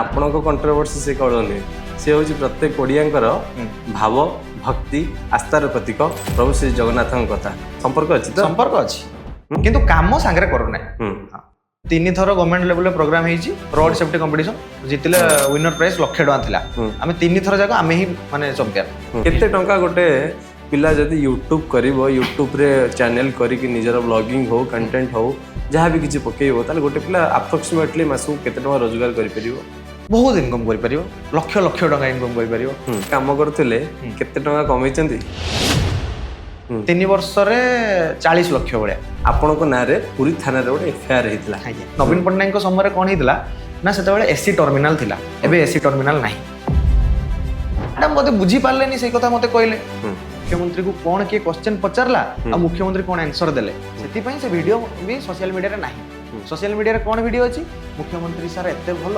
ଆପଣଙ୍କ କଣ୍ଟ୍ରୋଭର୍ସି ସେ କଳନି, ସେ ହେଉଛି ପ୍ରତ୍ୟେକ ଓଡ଼ିଆଙ୍କର ଭାବ, ଭକ୍ତି, ଆସ୍ଥାର ପ୍ରତୀକ ପ୍ରଭୁ ଶ୍ରୀ ଜଗନ୍ନାଥଙ୍କ କଥା। ସମ୍ପର୍କ ଅଛି ତ? ସମ୍ପର୍କ ଅଛି, କିନ୍ତୁ କାମ ସାଙ୍ଗରେ କରୁନାହିଁ। 3 ଥର ଗଭର୍ଣ୍ଣମେଣ୍ଟ ଲେଭେଲରେ ପ୍ରୋଗ୍ରାମ ହେଇଛି, ରୋଡ ସେଫ୍ଟି କମ୍ପିଟିସନ ଜିତିଲେ, ୱିନର ପ୍ରାଇସ୍ 1 ଲକ୍ଷ ଟଙ୍କା ଥିଲା। ଆମେ 3 ଥର ଯାକ ଆମେ ହିଁ ମାନେ ଚମ୍ପିଆନ। କେତେ ଟଙ୍କା ଗୋଟେ ପିଲା ଯଦି ୟୁଟ୍ୟୁବ କରିବ, ୟୁଟ୍ୟୁବରେ ଚ୍ୟାନେଲ କରିକି ନିଜର ବ୍ଲଗିଂ ହଉ, କଣ୍ଟେଣ୍ଟ ହଉ, ଯାହା ବି କିଛି ପକେଇବ, ତାହେଲେ ଗୋଟେ ପିଲା ଆପ୍ରୋକ୍ସିମେଟଲି ମାସକୁ କେତେ ଟଙ୍କା ରୋଜଗାର କରିପାରିବ? ବହୁତ ଇନକମ୍ କରିପାରିବ, ଲକ୍ଷ ଲକ୍ଷ ଟଙ୍କା ଇନକମ୍ କରିପାରିବ। କାମ କରୁଥିଲେ, କେତେ ଟଙ୍କା କମେଇଛନ୍ତି? 3 ବର୍ଷରେ 40 ଲକ୍ଷ ଭଳିଆ। ଆପଣଙ୍କ ନାଁରେ ପୁରୀ ଥାନାରେ ଗୋଟେ ଏଫଆଇଆର ହେଇଥିଲା। ଆଜ୍ଞା। ନବୀନ ପଟ୍ଟନାୟକଙ୍କ ସମୟରେ କ'ଣ ହେଇଥିଲା ନା, ସେତେବେଳେ ଏସି ଟର୍ମିନାଲ ଥିଲା, ଏବେ ଏସି ଟର୍ମିନାଲ ନାହିଁ। ଏଇଟା ମୋତେ ବୁଝିପାରିଲେନି, ସେଇ କଥା ମୋତେ କହିଲେ। ମୁଖ୍ୟମନ୍ତ୍ରୀକୁ କ'ଣ କିଏ କ୍ୱେଶ୍ଚନ ପଚାରିଲା ଆଉ ମୁଖ୍ୟମନ୍ତ୍ରୀ କ'ଣ ଆନ୍ସର ଦେଲେ, ସେଥିପାଇଁ ସେ ଭିଡ଼ିଓ ବି ସୋସିଆଲ ମିଡ଼ିଆରେ ନାହିଁ। ସୋସିଆଲ ମିଡ଼ିଆରେ କ'ଣ ଭିଡ଼ିଓ ଅଛି? ମୁଖ୍ୟମନ୍ତ୍ରୀ ସାର୍ ଏତେ ଭଲ।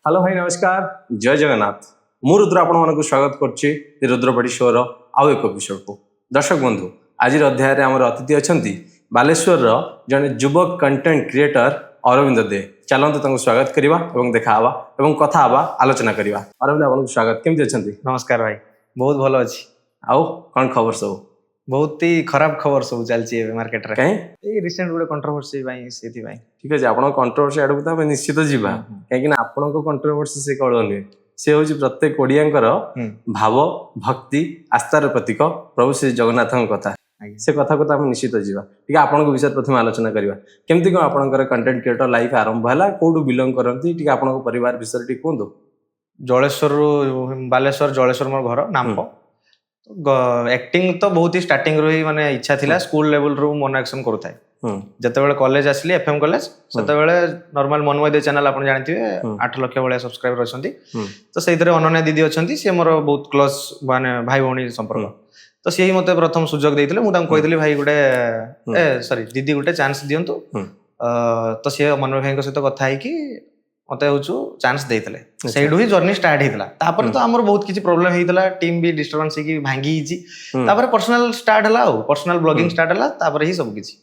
ହ୍ୟାଲୋ ଭାଇ, ନମସ୍କାର, ଜୟ ଜଗନ୍ନାଥ। ମୁଁ ରୁଦ୍ର ଆପଣମାନଙ୍କୁ ସ୍ୱାଗତ କରୁଛି ଦି ରୁଦ୍ରପାଟି ଶୋର ଆଉ ଏକ ଏପିସୋଡକୁ। ଦର୍ଶକ ବନ୍ଧୁ, ଆଜିର ଅଧ୍ୟାୟରେ ଆମର ଅତିଥି ଅଛନ୍ତି ବାଲେଶ୍ୱରର ଜଣେ ଯୁବକ କଣ୍ଟେଣ୍ଟ କ୍ରିଏଟର ଅରବିନ୍ଦ ଦେ। ଚାଲନ୍ତୁ ତାଙ୍କୁ ସ୍ୱାଗତ କରିବା ଏବଂ ଦେଖା ହେବା ଏବଂ କଥା ହେବା, ଆଲୋଚନା କରିବା। ଅରବିନ୍ଦ, ଆପଣଙ୍କୁ ସ୍ୱାଗତ। କେମିତି ଅଛନ୍ତି? ନମସ୍କାର ଭାଇ, ବହୁତ ଭଲ ଅଛି। ଆଉ କ'ଣ ଖବର ସବୁ? ବହୁତ ହି ଖରାପ ଖବର ସବୁ ଚାଲିଛି ଏବେ ମାର୍କେଟରେ। କାହିଁ? ଏଇ ରିସେଣ୍ଟ ଗୋଟେ କଣ୍ଟ୍ରୋଭର୍ସି ପାଇଁ, ସେଥିପାଇଁ। ଠିକ ଅଛି, ଆପଣଙ୍କ କଣ୍ଟ୍ରୋଭର୍ସି ଆଡ଼କୁ ତ ଆମେ ନିଶ୍ଚିତ ଯିବା, କାହିଁକି ନା ଆପଣଙ୍କ କଣ୍ଟ୍ରୋଭର୍ସି ସେ କେବଳ ନୁହେଁ, ସେ ହେଉଛି ପ୍ରତ୍ୟେକ ଓଡ଼ିଆଙ୍କର ଭାବ, ଭକ୍ତି, ଆସ୍ଥାର ପ୍ରତୀକ ପ୍ରଭୁ ଶ୍ରୀ ଜଗନ୍ନାଥଙ୍କ କଥା। ସେ କଥାକୁ ତ ଆମେ ନିଶ୍ଚିତ ଯିବା। ଟିକେ ଆପଣଙ୍କ ବିଷୟରେ ପ୍ରଥମେ ଆଲୋଚନା କରିବା। କେମିତି କ'ଣ ଆପଣଙ୍କର କଣ୍ଟେଣ୍ଟ କ୍ରିଏଟର ଲାଇଫ୍ ଆରମ୍ଭ ହେଲା? କୋଉଠୁ ବିଲଙ୍ଗ କରନ୍ତି? ଟିକେ ଆପଣଙ୍କ ପରିବାର ବିଷୟରେ ଟିକେ କୁହନ୍ତୁ। ଜଳେଶ୍ୱରରୁ, ବାଲେଶ୍ୱର ଜଳେଶ୍ୱର ମୋର ଘର, ନାମ୍ପ। ଆକ୍ଟିଂ ତ ବହୁତ ହି ଷ୍ଟାର୍ଟିଂରୁ ହିଁ ମାନେ ଇଚ୍ଛା ଥିଲା। ସ୍କୁଲ ଲେଭେଲରୁ ମୁଁ ମନୋ ଆକ୍ସନ କରୁଥାଏ। ଯେତେବେଳେ କଲେଜ ଆସିଲି, ଏଫ୍ ଏମ୍ କଲେଜ, ସେତେବେଳେ ନର୍ମାଲ ମନମୟ ଦେ ଚ୍ୟାନେଲ ଆପଣ ଜାଣିଥିବେ, 8 ଲକ୍ଷ ଭଳିଆ ସବସ୍କ୍ରାଇବର ଅଛନ୍ତି। ତ ସେଇଥିରେ ଅନନ୍ୟା ଦିଦି ଅଛନ୍ତି, ସିଏ ମୋର ବହୁତ କ୍ଲୋଜ, ମାନେ ଭାଇ ଭଉଣୀ ସମ୍ପର୍କ। ତ ସିଏ ହିଁ ମୋତେ ପ୍ରଥମ ସୁଯୋଗ ଦେଇଥିଲେ। ମୁଁ ତାଙ୍କୁ କହିଥିଲି, ଭାଇ ଗୋଟେ, ଏ ସରି, ଦିଦି ଗୋଟେ ଚାନ୍ସ ଦିଅନ୍ତୁ। ତ ସିଏ ମନମୟ ଭାଇଙ୍କ ସହିତ କଥା ହେଇକି ମତେ ହଉଛୁ ଚାନ୍ସ ଦେଇଥିଲେ। ସେଇଠୁ ହିଁ ଜର୍ଣ୍ଣି ଷ୍ଟାର୍ଟ ହେଇଥିଲା। ତାପରେ ତ ଆମର ବହୁତ କିଛି ପ୍ରୋବ୍ଲେମ ହେଇଥିଲା, ଟିମ୍ ବି ଡିଷ୍ଟର୍ବାନ୍ସ ହେଇକି ଭାଙ୍ଗି ହେଇଛି। ତାପରେ ପର୍ସନାଲ ଷ୍ଟାର୍ଟ ହେଲା ଆଉ ପର୍ସନାଲ ବ୍ଲଗିଂ ଷ୍ଟାର୍ଟ ହେଲା, ତାପରେ ହିଁ ସବୁ କିଛି।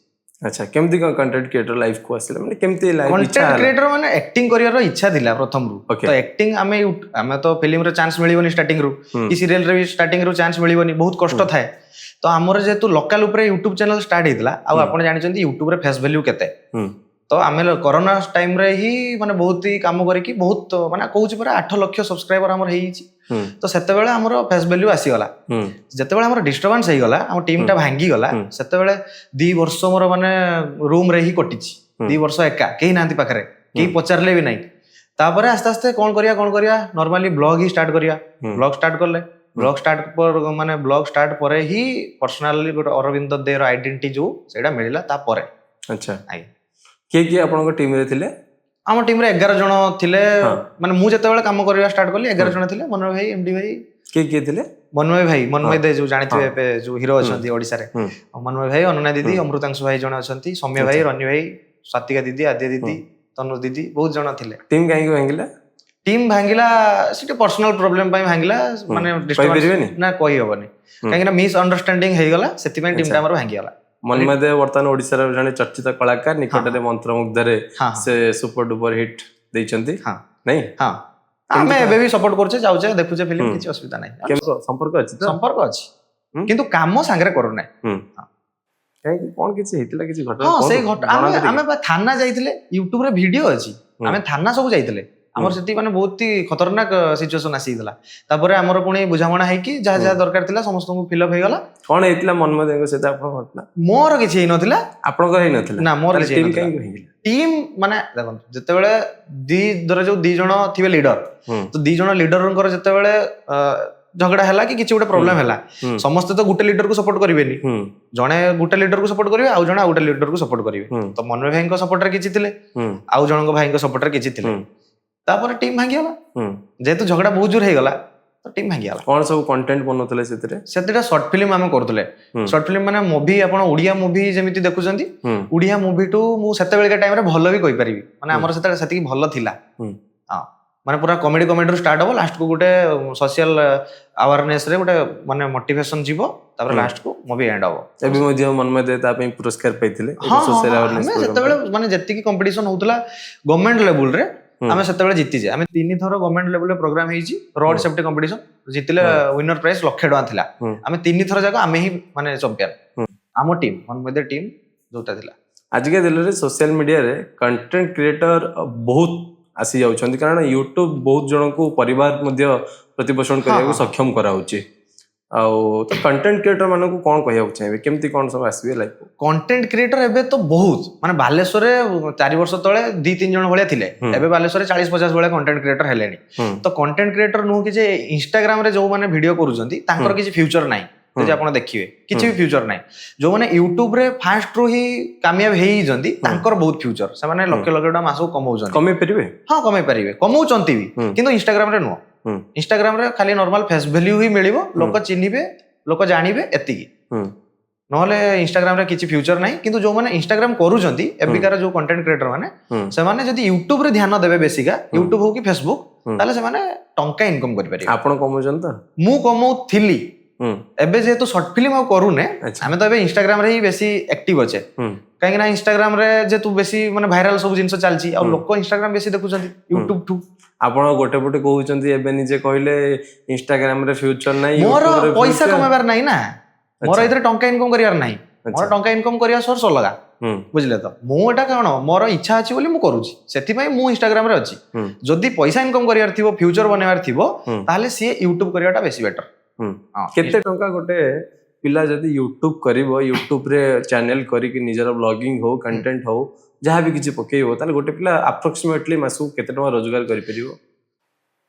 ଆଚ୍ଛା, କେମିତି କ'ଣ କଣ୍ଟେଣ୍ଟ କ୍ରିଏଟର ଲାଇଫକୁ ଆସିଲେ? ମାନେ କେମିତି ଲାଇଫ ଇଚ୍ଛା କଣ୍ଟେଣ୍ଟ ହେଲା? କ୍ରିଏଟର ମାନେ ଆକ୍ଟିଂ କରିବାର ଇଚ୍ଛା ଥିଲା ପ୍ରଥମରୁ। ତ ଆକ୍ଟିଂ ଆମେ ତ ଫିଲ୍ମରେ ଚାନ୍ସ ମିଳିବନି ଷ୍ଟାର୍ଟିଂରୁ କି ସିରିଏଲରେ ବି ଷ୍ଟାର୍ଟିଂରୁ ଚାନ୍ସ ମିଳିବନି, ବହୁତ କଷ୍ଟ ଥାଏ। ତ ଆମର ଯେହେତୁ ଲୋକାଲ ଉପରେ ୟୁଟ୍ୟୁବ ଚ୍ୟାନେଲ ଷ୍ଟାର୍ଟ ହେଇଥିଲା ଆଉ ଆପଣ ଜାଣିଛନ୍ତି ୟୁଟ୍ୟୁବରେ ଫେସ୍ ଭ୍ୟାଲ୍ୟୁ କେତେ। ତ ଆମେ କରୋନା ଟାଇମରେ ହିଁ ମାନେ ବହୁତ ହି କାମ କରିକି, ବହୁତ ମାନେ କହୁଛି ପୁରା 8 ଲକ୍ଷ ସବସ୍କ୍ରାଇବର ଆମର ହେଇଯାଇଛି। ତ ସେତେବେଳେ ଆମର ଫେସ୍ ଭ୍ୟାଲ୍ୟୁ ଆସିଗଲା। ଯେତେବେଳେ ଆମର ଡିଷ୍ଟର୍ବାନ୍ସ ହେଇଗଲା, ଆମ ଟିମ୍ଟା ଭାଙ୍ଗିଗଲା, ସେତେବେଳେ 2 ବର୍ଷ ମୋର ମାନେ ରୁମ୍ରେ ହିଁ କଟିଛି। 2 ବର୍ଷ ଏକା, କେହି ନାହାନ୍ତି ପାଖରେ, କେହି ପଚାରିଲେ ବି ନାହିଁ। ତାପରେ ଆସ୍ତେ ଆସ୍ତେ କ'ଣ କରିବା, କ'ଣ କରିବା, ନର୍ମାଲି ବ୍ଲଗ୍ ହିଁ ଷ୍ଟାର୍ଟ କରିବା। ବ୍ଲଗ୍ ଷ୍ଟାର୍ଟ କଲେ, ବ୍ଲଗ୍ ଷ୍ଟାର୍ଟ ମାନେ ବ୍ଲଗ୍ ଷ୍ଟାର୍ଟ ପରେ ହିଁ ପର୍ସନାଲି ଗୋଟେ ଅରବିନ୍ଦ ଦେର ଆଇଡେଣ୍ଟିଟି ଯୋଉ, ସେଇଟା ମିଳିଲା ତାପରେ। ଆଜ୍ଞା। କିଏ କିଏ ଆପଣଙ୍କ ଟିମରେ ଥିଲେ? ଆମ ଟିମ୍ରେ 11 ଜଣ ଥିଲେ। ମାନେ ମୁଁ ଯେତେବେଳେ କାମ କରିବା ଷ୍ଟାର୍ଟ କଲି, 11 ଜଣ ଥିଲେ। ମନୋଜ ଭାଇ, ଏମଡି ଭାଇ। କିଏ କିଏ ଥିଲେ? ମନ୍ମୟ ଭାଇ, ମନ୍ମୟ ଦେ ଯୋଉ ଜାଣିଥିବେ, ଏବେ ଯୋଉ ହିରୋ ଅଛନ୍ତି ଓଡିଶାରେ। ଆଉ ମନ୍ମୟ ଭାଇ, ଅନନ୍ୟା ଦିଦି, ଅମୃତାଂଶୁ ଭାଇ ଜଣେ ଅଛନ୍ତି, ସୌମ୍ୟ ଭାଇ, ରନି ଭାଇ, ସ୍ୱାତିକା ଦିଦି, ଆଦ୍ୟ ଦିଦି, ତନୁ ଦିଦି, ବହୁତ ଜଣ ଥିଲେ। ଟିମ୍ କାହିଁକି ଭାଙ୍ଗିଲା? ଟିମ୍ ଭାଙ୍ଗିଲା, ସେଠି ପର୍ସନାଲ ପ୍ରୋବ୍ଲେମ ପାଇଁ ଭାଙ୍ଗିଲା, ମାନେ disturbance- କହିପାରିବେନି? ନା, କହିହବନି, କାହିଁକି ନା ମିସ୍ ଅଣ୍ଡରଷ୍ଟାଣ୍ଡିଂ ହେଇଗଲା, ସେଥିପାଇଁ ଟିମ୍ଟା ଆମର ଭାଙ୍ଗିଗଲା। ମନ୍ମୟ ଦେବ ବର୍ତ୍ତମାନ ଓଡିଶାର ଜଣେ ଚର୍ଚ୍ଚିତ କଳାକାର। ନିକଟରେ ମନ୍ତ୍ରମୁଗ୍ଧରେ ସେ ସୁପର ଡୁପର ହିଟ୍ ଦେଇଛନ୍ତି। ନାଇଁ? ହଁ, ଆମେ ଏବେ ବି ସପୋର୍ଟ କରୁଛେ, ଯାଉଛେ, ଦେଖୁଛେ ଫିଲ୍ମ, କିଛି ଅସୁବିଧା ନାହିଁ। କେମିତି ସମ୍ପର୍କ ଅଛି ତ? ସମ୍ପର୍କ ଅଛି, କିନ୍ତୁ କାମ ସାଙ୍ଗରେ କରୁନାହିଁ। କାହିଁକି, କଣ କିଛି ହେଇଥିଲା କିଛି ଘଟଣା? ହଁ, ସେଇ କୁହନ୍ତୁ, ଘଟଣା ଆମେ ଜଣାନ୍ତୁ ଟିକେ। ଆମେ ବା ଥାନା ଯାଇଥିଲେ, ୟୁଟ୍ୟୁବରେ ଭିଡିଓ ଅଛି। ଆମେ ଥାନା ସବୁ ଯାଇଥିଲେ। ଆମର ସେଠି ମାନେ ବହୁତ ହି ଖତରନାକ ସିଚୁଏସନ ଆସିଯାଇଥିଲା। ତାପରେ ଆମର ପୁଣି ବୁଝାମଣା ହେଇକି ଯାହା ଯାହା ଦରକାର ଥିଲା ସମସ୍ତଙ୍କୁ ଫିଲ୍ଅପ୍ ହେଇଗଲା। କଣ ହେଇଥିଲା ମନ୍ମୟ ଦେବଙ୍କ ସହିତ ଆପଣଙ୍କ ଘଟଣା? ମୋର କିଛି ହେଇନଥିଲା। ଆପଣଙ୍କର ହେଇନଥିଲା? ନା, ମୋର କିଛି ଟିମ୍ ହେଇନଥିଲା। କାହିଁକି ଭାଙ୍ଗିଲା? ଟିମ୍ ମାନେ ଦେଖନ୍ତୁ, ଯେତେବେଳେ ଦି ଧର ଯୋଉ 2 ଜଣ ଥିବେ ଲିଡର, ତ 2 ଜଣ ଲିଡରଙ୍କର ଯେତେବେଳେ ଝଗଡା ହେଲା କି କିଛି ଗୋଟେ ପ୍ରୋବ୍ଲେମ ହେଲା, ସମସ୍ତେ ତ ଗୋଟେ ଲିଡରକୁ ସପୋର୍ଟ କରିବେନି। ଜଣେ ଗୋଟେ ଲିଡରକୁ ସପୋର୍ଟ କରିବେ, ଆଉ ଜଣେ ଆଉ ଗୋଟେ ଲିଡରକୁ ସପୋର୍ଟ କରିବେ। ତ ମନ୍ମୟ ଭାଇଙ୍କ ସପୋର୍ଟରେ କିଛି ଥିଲେ, ଆଉ ଜଣଙ୍କ ଭାଇଙ୍କ ସପୋର୍ଟରେ କିଛି ଥିଲେ। ତାପରେ ଟିମ୍ ଭାଙ୍ଗିଗଲା। ଯେହେତୁ ଝଗଡା ବହୁତ ଜୋର ହେଇଗଲା, ତ ଟିମ୍ ଭାଙ୍ଗିଗଲା। କଣ ସବୁ କଣ୍ଟେଣ୍ଟ ବନଉଥିଲେ ସେଥିରେ? ସେଥିଟା ସର୍ଟ ଫିଲ୍ମ ଆମେ କରୁଥିଲେ। ସର୍ଟ ଫିଲ୍ମ ମାନେ ମୁଭି, ଆପଣ ଓଡିଆ ମୁଭି ଯେମିତି ଦେଖୁଛନ୍ତି, ଓଡିଆ ମୁଭିଠୁ ମୁଁ ସେତେବେଳିକା ଟାଇମରେ ଭଲ ବି କହିପାରିବି। ମାନେ ଆମର ସେତେବେଳେ ସେତିକି ଭଲ ଥିଲା। ହଁ, ମାନେ ପୁରା କମେଡି କମେଡିରୁ ଷ୍ଟାର୍ଟ ହବ, ଲାଷ୍ଟକୁ ଗୋଟେ ସୋସିଆଲ ଆୱାରନେସରେ ଗୋଟେ ମାନେ ମୋଟିଭେସନ ଯିବ, ତାପରେ ଲାଷ୍ଟକୁ ମୁଭି ଏଣ୍ଡ ହବ। ଏବେ ମଧ୍ୟ ମନ୍ମୟ ଦେ ତା ପାଇଁ ପୁରସ୍କାର ପାଇଥିଲେ। ହଁ, ଆମେ ସେତେବେଳେ ମାନେ ଯେତିକି କମ୍ପିଟିସନ ହଉଥିଲା ଗଭର୍ଣ୍ଣମେଣ୍ଟ ଲେବୁଲରେ, ଆମେ ସେତେବେଳେ ଜିତିଛେ। ଆମେ ତିନି ଥର ଗଭର୍ଣ୍ଣମେଣ୍ଟ ଲେବୁଲରେ ପ୍ରୋଗ୍ରାମ ହେଇଛି, ରୋଡ ସେଫ୍ଟି କମ୍ପିଟିସନ ଜିତିଲେ, ୱିନର ପ୍ରାଇସ୍ 1 ଲକ୍ଷ ଟଙ୍କା ଥିଲା। ଆମେ ତିନି ଥର ଯାକ ଆମେ ହିଁ ମାନେ ଚମ୍ପିଆନ, ଆମ ଟିମ୍, ମନ୍ମୟ ଦେ ଟିମ୍ ଯୋଉଟା ଥିଲା। ଆଜିକା ଦିନରେ ସୋସିଆଲ ମିଡିଆରେ କଣ୍ଟେଣ୍ଟ କ୍ରିଏଟର ବହୁତ ଆସି ଯାଉଛନ୍ତି, କାରଣ ୟୁଟ୍ୟୁବ ବହୁତ ଜଣଙ୍କୁ ପରିବାର ମଧ୍ୟ ପ୍ରତିପୋଷଣ କରିବାକୁ ସକ୍ଷମ କରାଉଛି। ଆଉ ତ କଣ୍ଟେଣ୍ଟ କ୍ରିଏଟର ମାନଙ୍କୁ କଣ କହିବାକୁ ଚାହିଁବେ? କେମିତି କଣ ସବୁ ଆସିବେ ଲାଇଫ? କଣ୍ଟେଣ୍ଟ କ୍ରିଏଟର ଏବେ ତ ବହୁତ, ମାନେ ବାଲେଶ୍ୱରରେ 4 ବର୍ଷ ତଳେ ଦି ତିନି ଜଣ ଭଳିଆ ଥିଲେ, ଏବେ ବାଲେଶ୍ୱରରେ 40-50 ଭଳିଆ କଣ୍ଟେଣ୍ଟ କ୍ରିଏଟର ହେଲେଣି। ତ କଣ୍ଟେଣ୍ଟ କ୍ରିଏଟର ନୁହଁ କି ଯେ ଇନଷ୍ଟାଗ୍ରାମରେ ଯୋଉମାନେ ଭିଡିଓ କରୁଛନ୍ତି ତାଙ୍କର କିଛି ଫ୍ୟୁଚର ନାହିଁ। ଯଦି ଆପଣ ଦେଖିବେ, କିଛି ବି ଫ୍ୟୁଚର ନାହିଁ। ଯୋଉମାନେ ୟୁଟ୍ୟୁବରେ ଫାଷ୍ଟରୁ ହିଁ କାମିୟାବ ହେଇଯାଇଛନ୍ତି, ତାଙ୍କର ବହୁତ ଫ୍ୟୁଚର। ସେମାନେ ଲକ୍ଷ ଲକ୍ଷ ଟଙ୍କା ମାସକୁ କମଉଛନ୍ତି। କମେଇ ପାରିବେ? ହଁ, କମେଇ ପାରିବେ, କମଉଛନ୍ତି ବି। କିନ୍ତୁ ଇନଷ୍ଟାଗ୍ରାମରେ ନୁହଁ। ଇନଷ୍ଟାଗ୍ରାମରେ ଖାଲି ନର୍ମାଲ ଫେସ୍ ଭ୍ୟାଲ୍ୟୁ ହିଁ ମିଳିବ, ଲୋକ ଚିହ୍ନିବେ, ଲୋକ ଜାଣିବେ, ଏତିକି। ନହେଲେ ଇନଷ୍ଟାଗ୍ରାମରେ କିଛି ଫ୍ୟୁଚର ନାହିଁ। କିନ୍ତୁ ଯୋଉମାନେ ଇନଷ୍ଟାଗ୍ରାମ କରୁଛନ୍ତି, ଏବେକାର ଯୋଉ କଣ୍ଟେଣ୍ଟ କ୍ରିଏଟର ମାନେ, ସେମାନେ ଯଦି ୟୁଟ୍ୟୁବରେ ଧ୍ୟାନ ଦେବେ ବେଶିକା, ୟୁଟ୍ୟୁବ ହଉ କି ଫେସବୁକ୍, ତାହେଲେ ସେମାନେ ଟଙ୍କା ଇନକମ୍ କରିପାରିବେ। ଆପଣ କମଉଛନ୍ତି ତ? ମୁଁ କମଉଥିଲି। ଏବେ ଯେହେତୁ ସର୍ଟ ଫିଲ୍ମ ଆଉ କରୁନେ, ଆମେ ତ ଏବେ ଇନଷ୍ଟାଗ୍ରାମରେ ହିଁ ବେଶୀ ଆକ୍ଟିଭ ଅଛେ। କାହିଁକି ନା ଇନଷ୍ଟାଗ୍ରାମରେ ଯେହେତୁ ବେଶୀ ମାନେ ଭାଇରାଲ ସବୁ ଜିନିଷ ଚାଲିଛି ଆଉ ଲୋକ ଇନଷ୍ଟାଗ୍ରାମ ବେଶୀ ଦେଖୁଛନ୍ତି ୟୁଟ୍ୟୁବ ଠୁ। ଆପଣ ଗୋଟେ ପଟେ କହୁଛନ୍ତି, ଏବେ ନିଜେ କହିଲେ ଇନଷ୍ଟାଗ୍ରାମରେ ଫ୍ୟୁଚର ନାହିଁ, ମୋର ୟୁଟ୍ୟୁବରେ ପଇସା future। କମେଇବାର ନାହିଁ ନା ମୋର, ଏଥିରେ ଟଙ୍କା ଇନକମ୍ କରିବାର ନାହିଁ ମୋର। ଟଙ୍କା ଇନକମ୍ କରିବା ସୋର୍ସ ଅଲଗା। ବୁଝିଲେ ତ? ମୁଁ ଏଟା କଣ ମୋର ଇଚ୍ଛା ଅଛି ବୋଲି ମୁଁ କରୁଛି, ସେଥିପାଇଁ ମୁଁ ଇନଷ୍ଟାଗ୍ରାମରେ ଅଛି। ଯଦି ପଇସା ଇନକମ୍ କରିବାର ଥିବ, ଫ୍ୟୁଚର ବନେଇବାର ଥିବ, ତାହେଲେ ସିଏ ୟୁଟ୍ୟୁବ କରିବାଟା ବେଶୀ ବେଟର। କେତେ ଟଙ୍କା ଗୋଟେ ପିଲା ଯଦି ୟୁଟ୍ୟୁବ କରିବ, ୟୁଟ୍ୟୁବରେ ଚ୍ୟାନେଲ କରିକି ନିଜର ବ୍ଲଗିଂ ହଉ, କଣ୍ଟେଣ୍ଟ ହଉ, ଯାହା ବି କିଛି ପକେଇବ, ତାହେଲେ ଗୋଟେ ପିଲା ଆପ୍ରୋକ୍ସିମେଟଲି ମାସକୁ କେତେ ଟଙ୍କା ରୋଜଗାର କରିପାରିବ?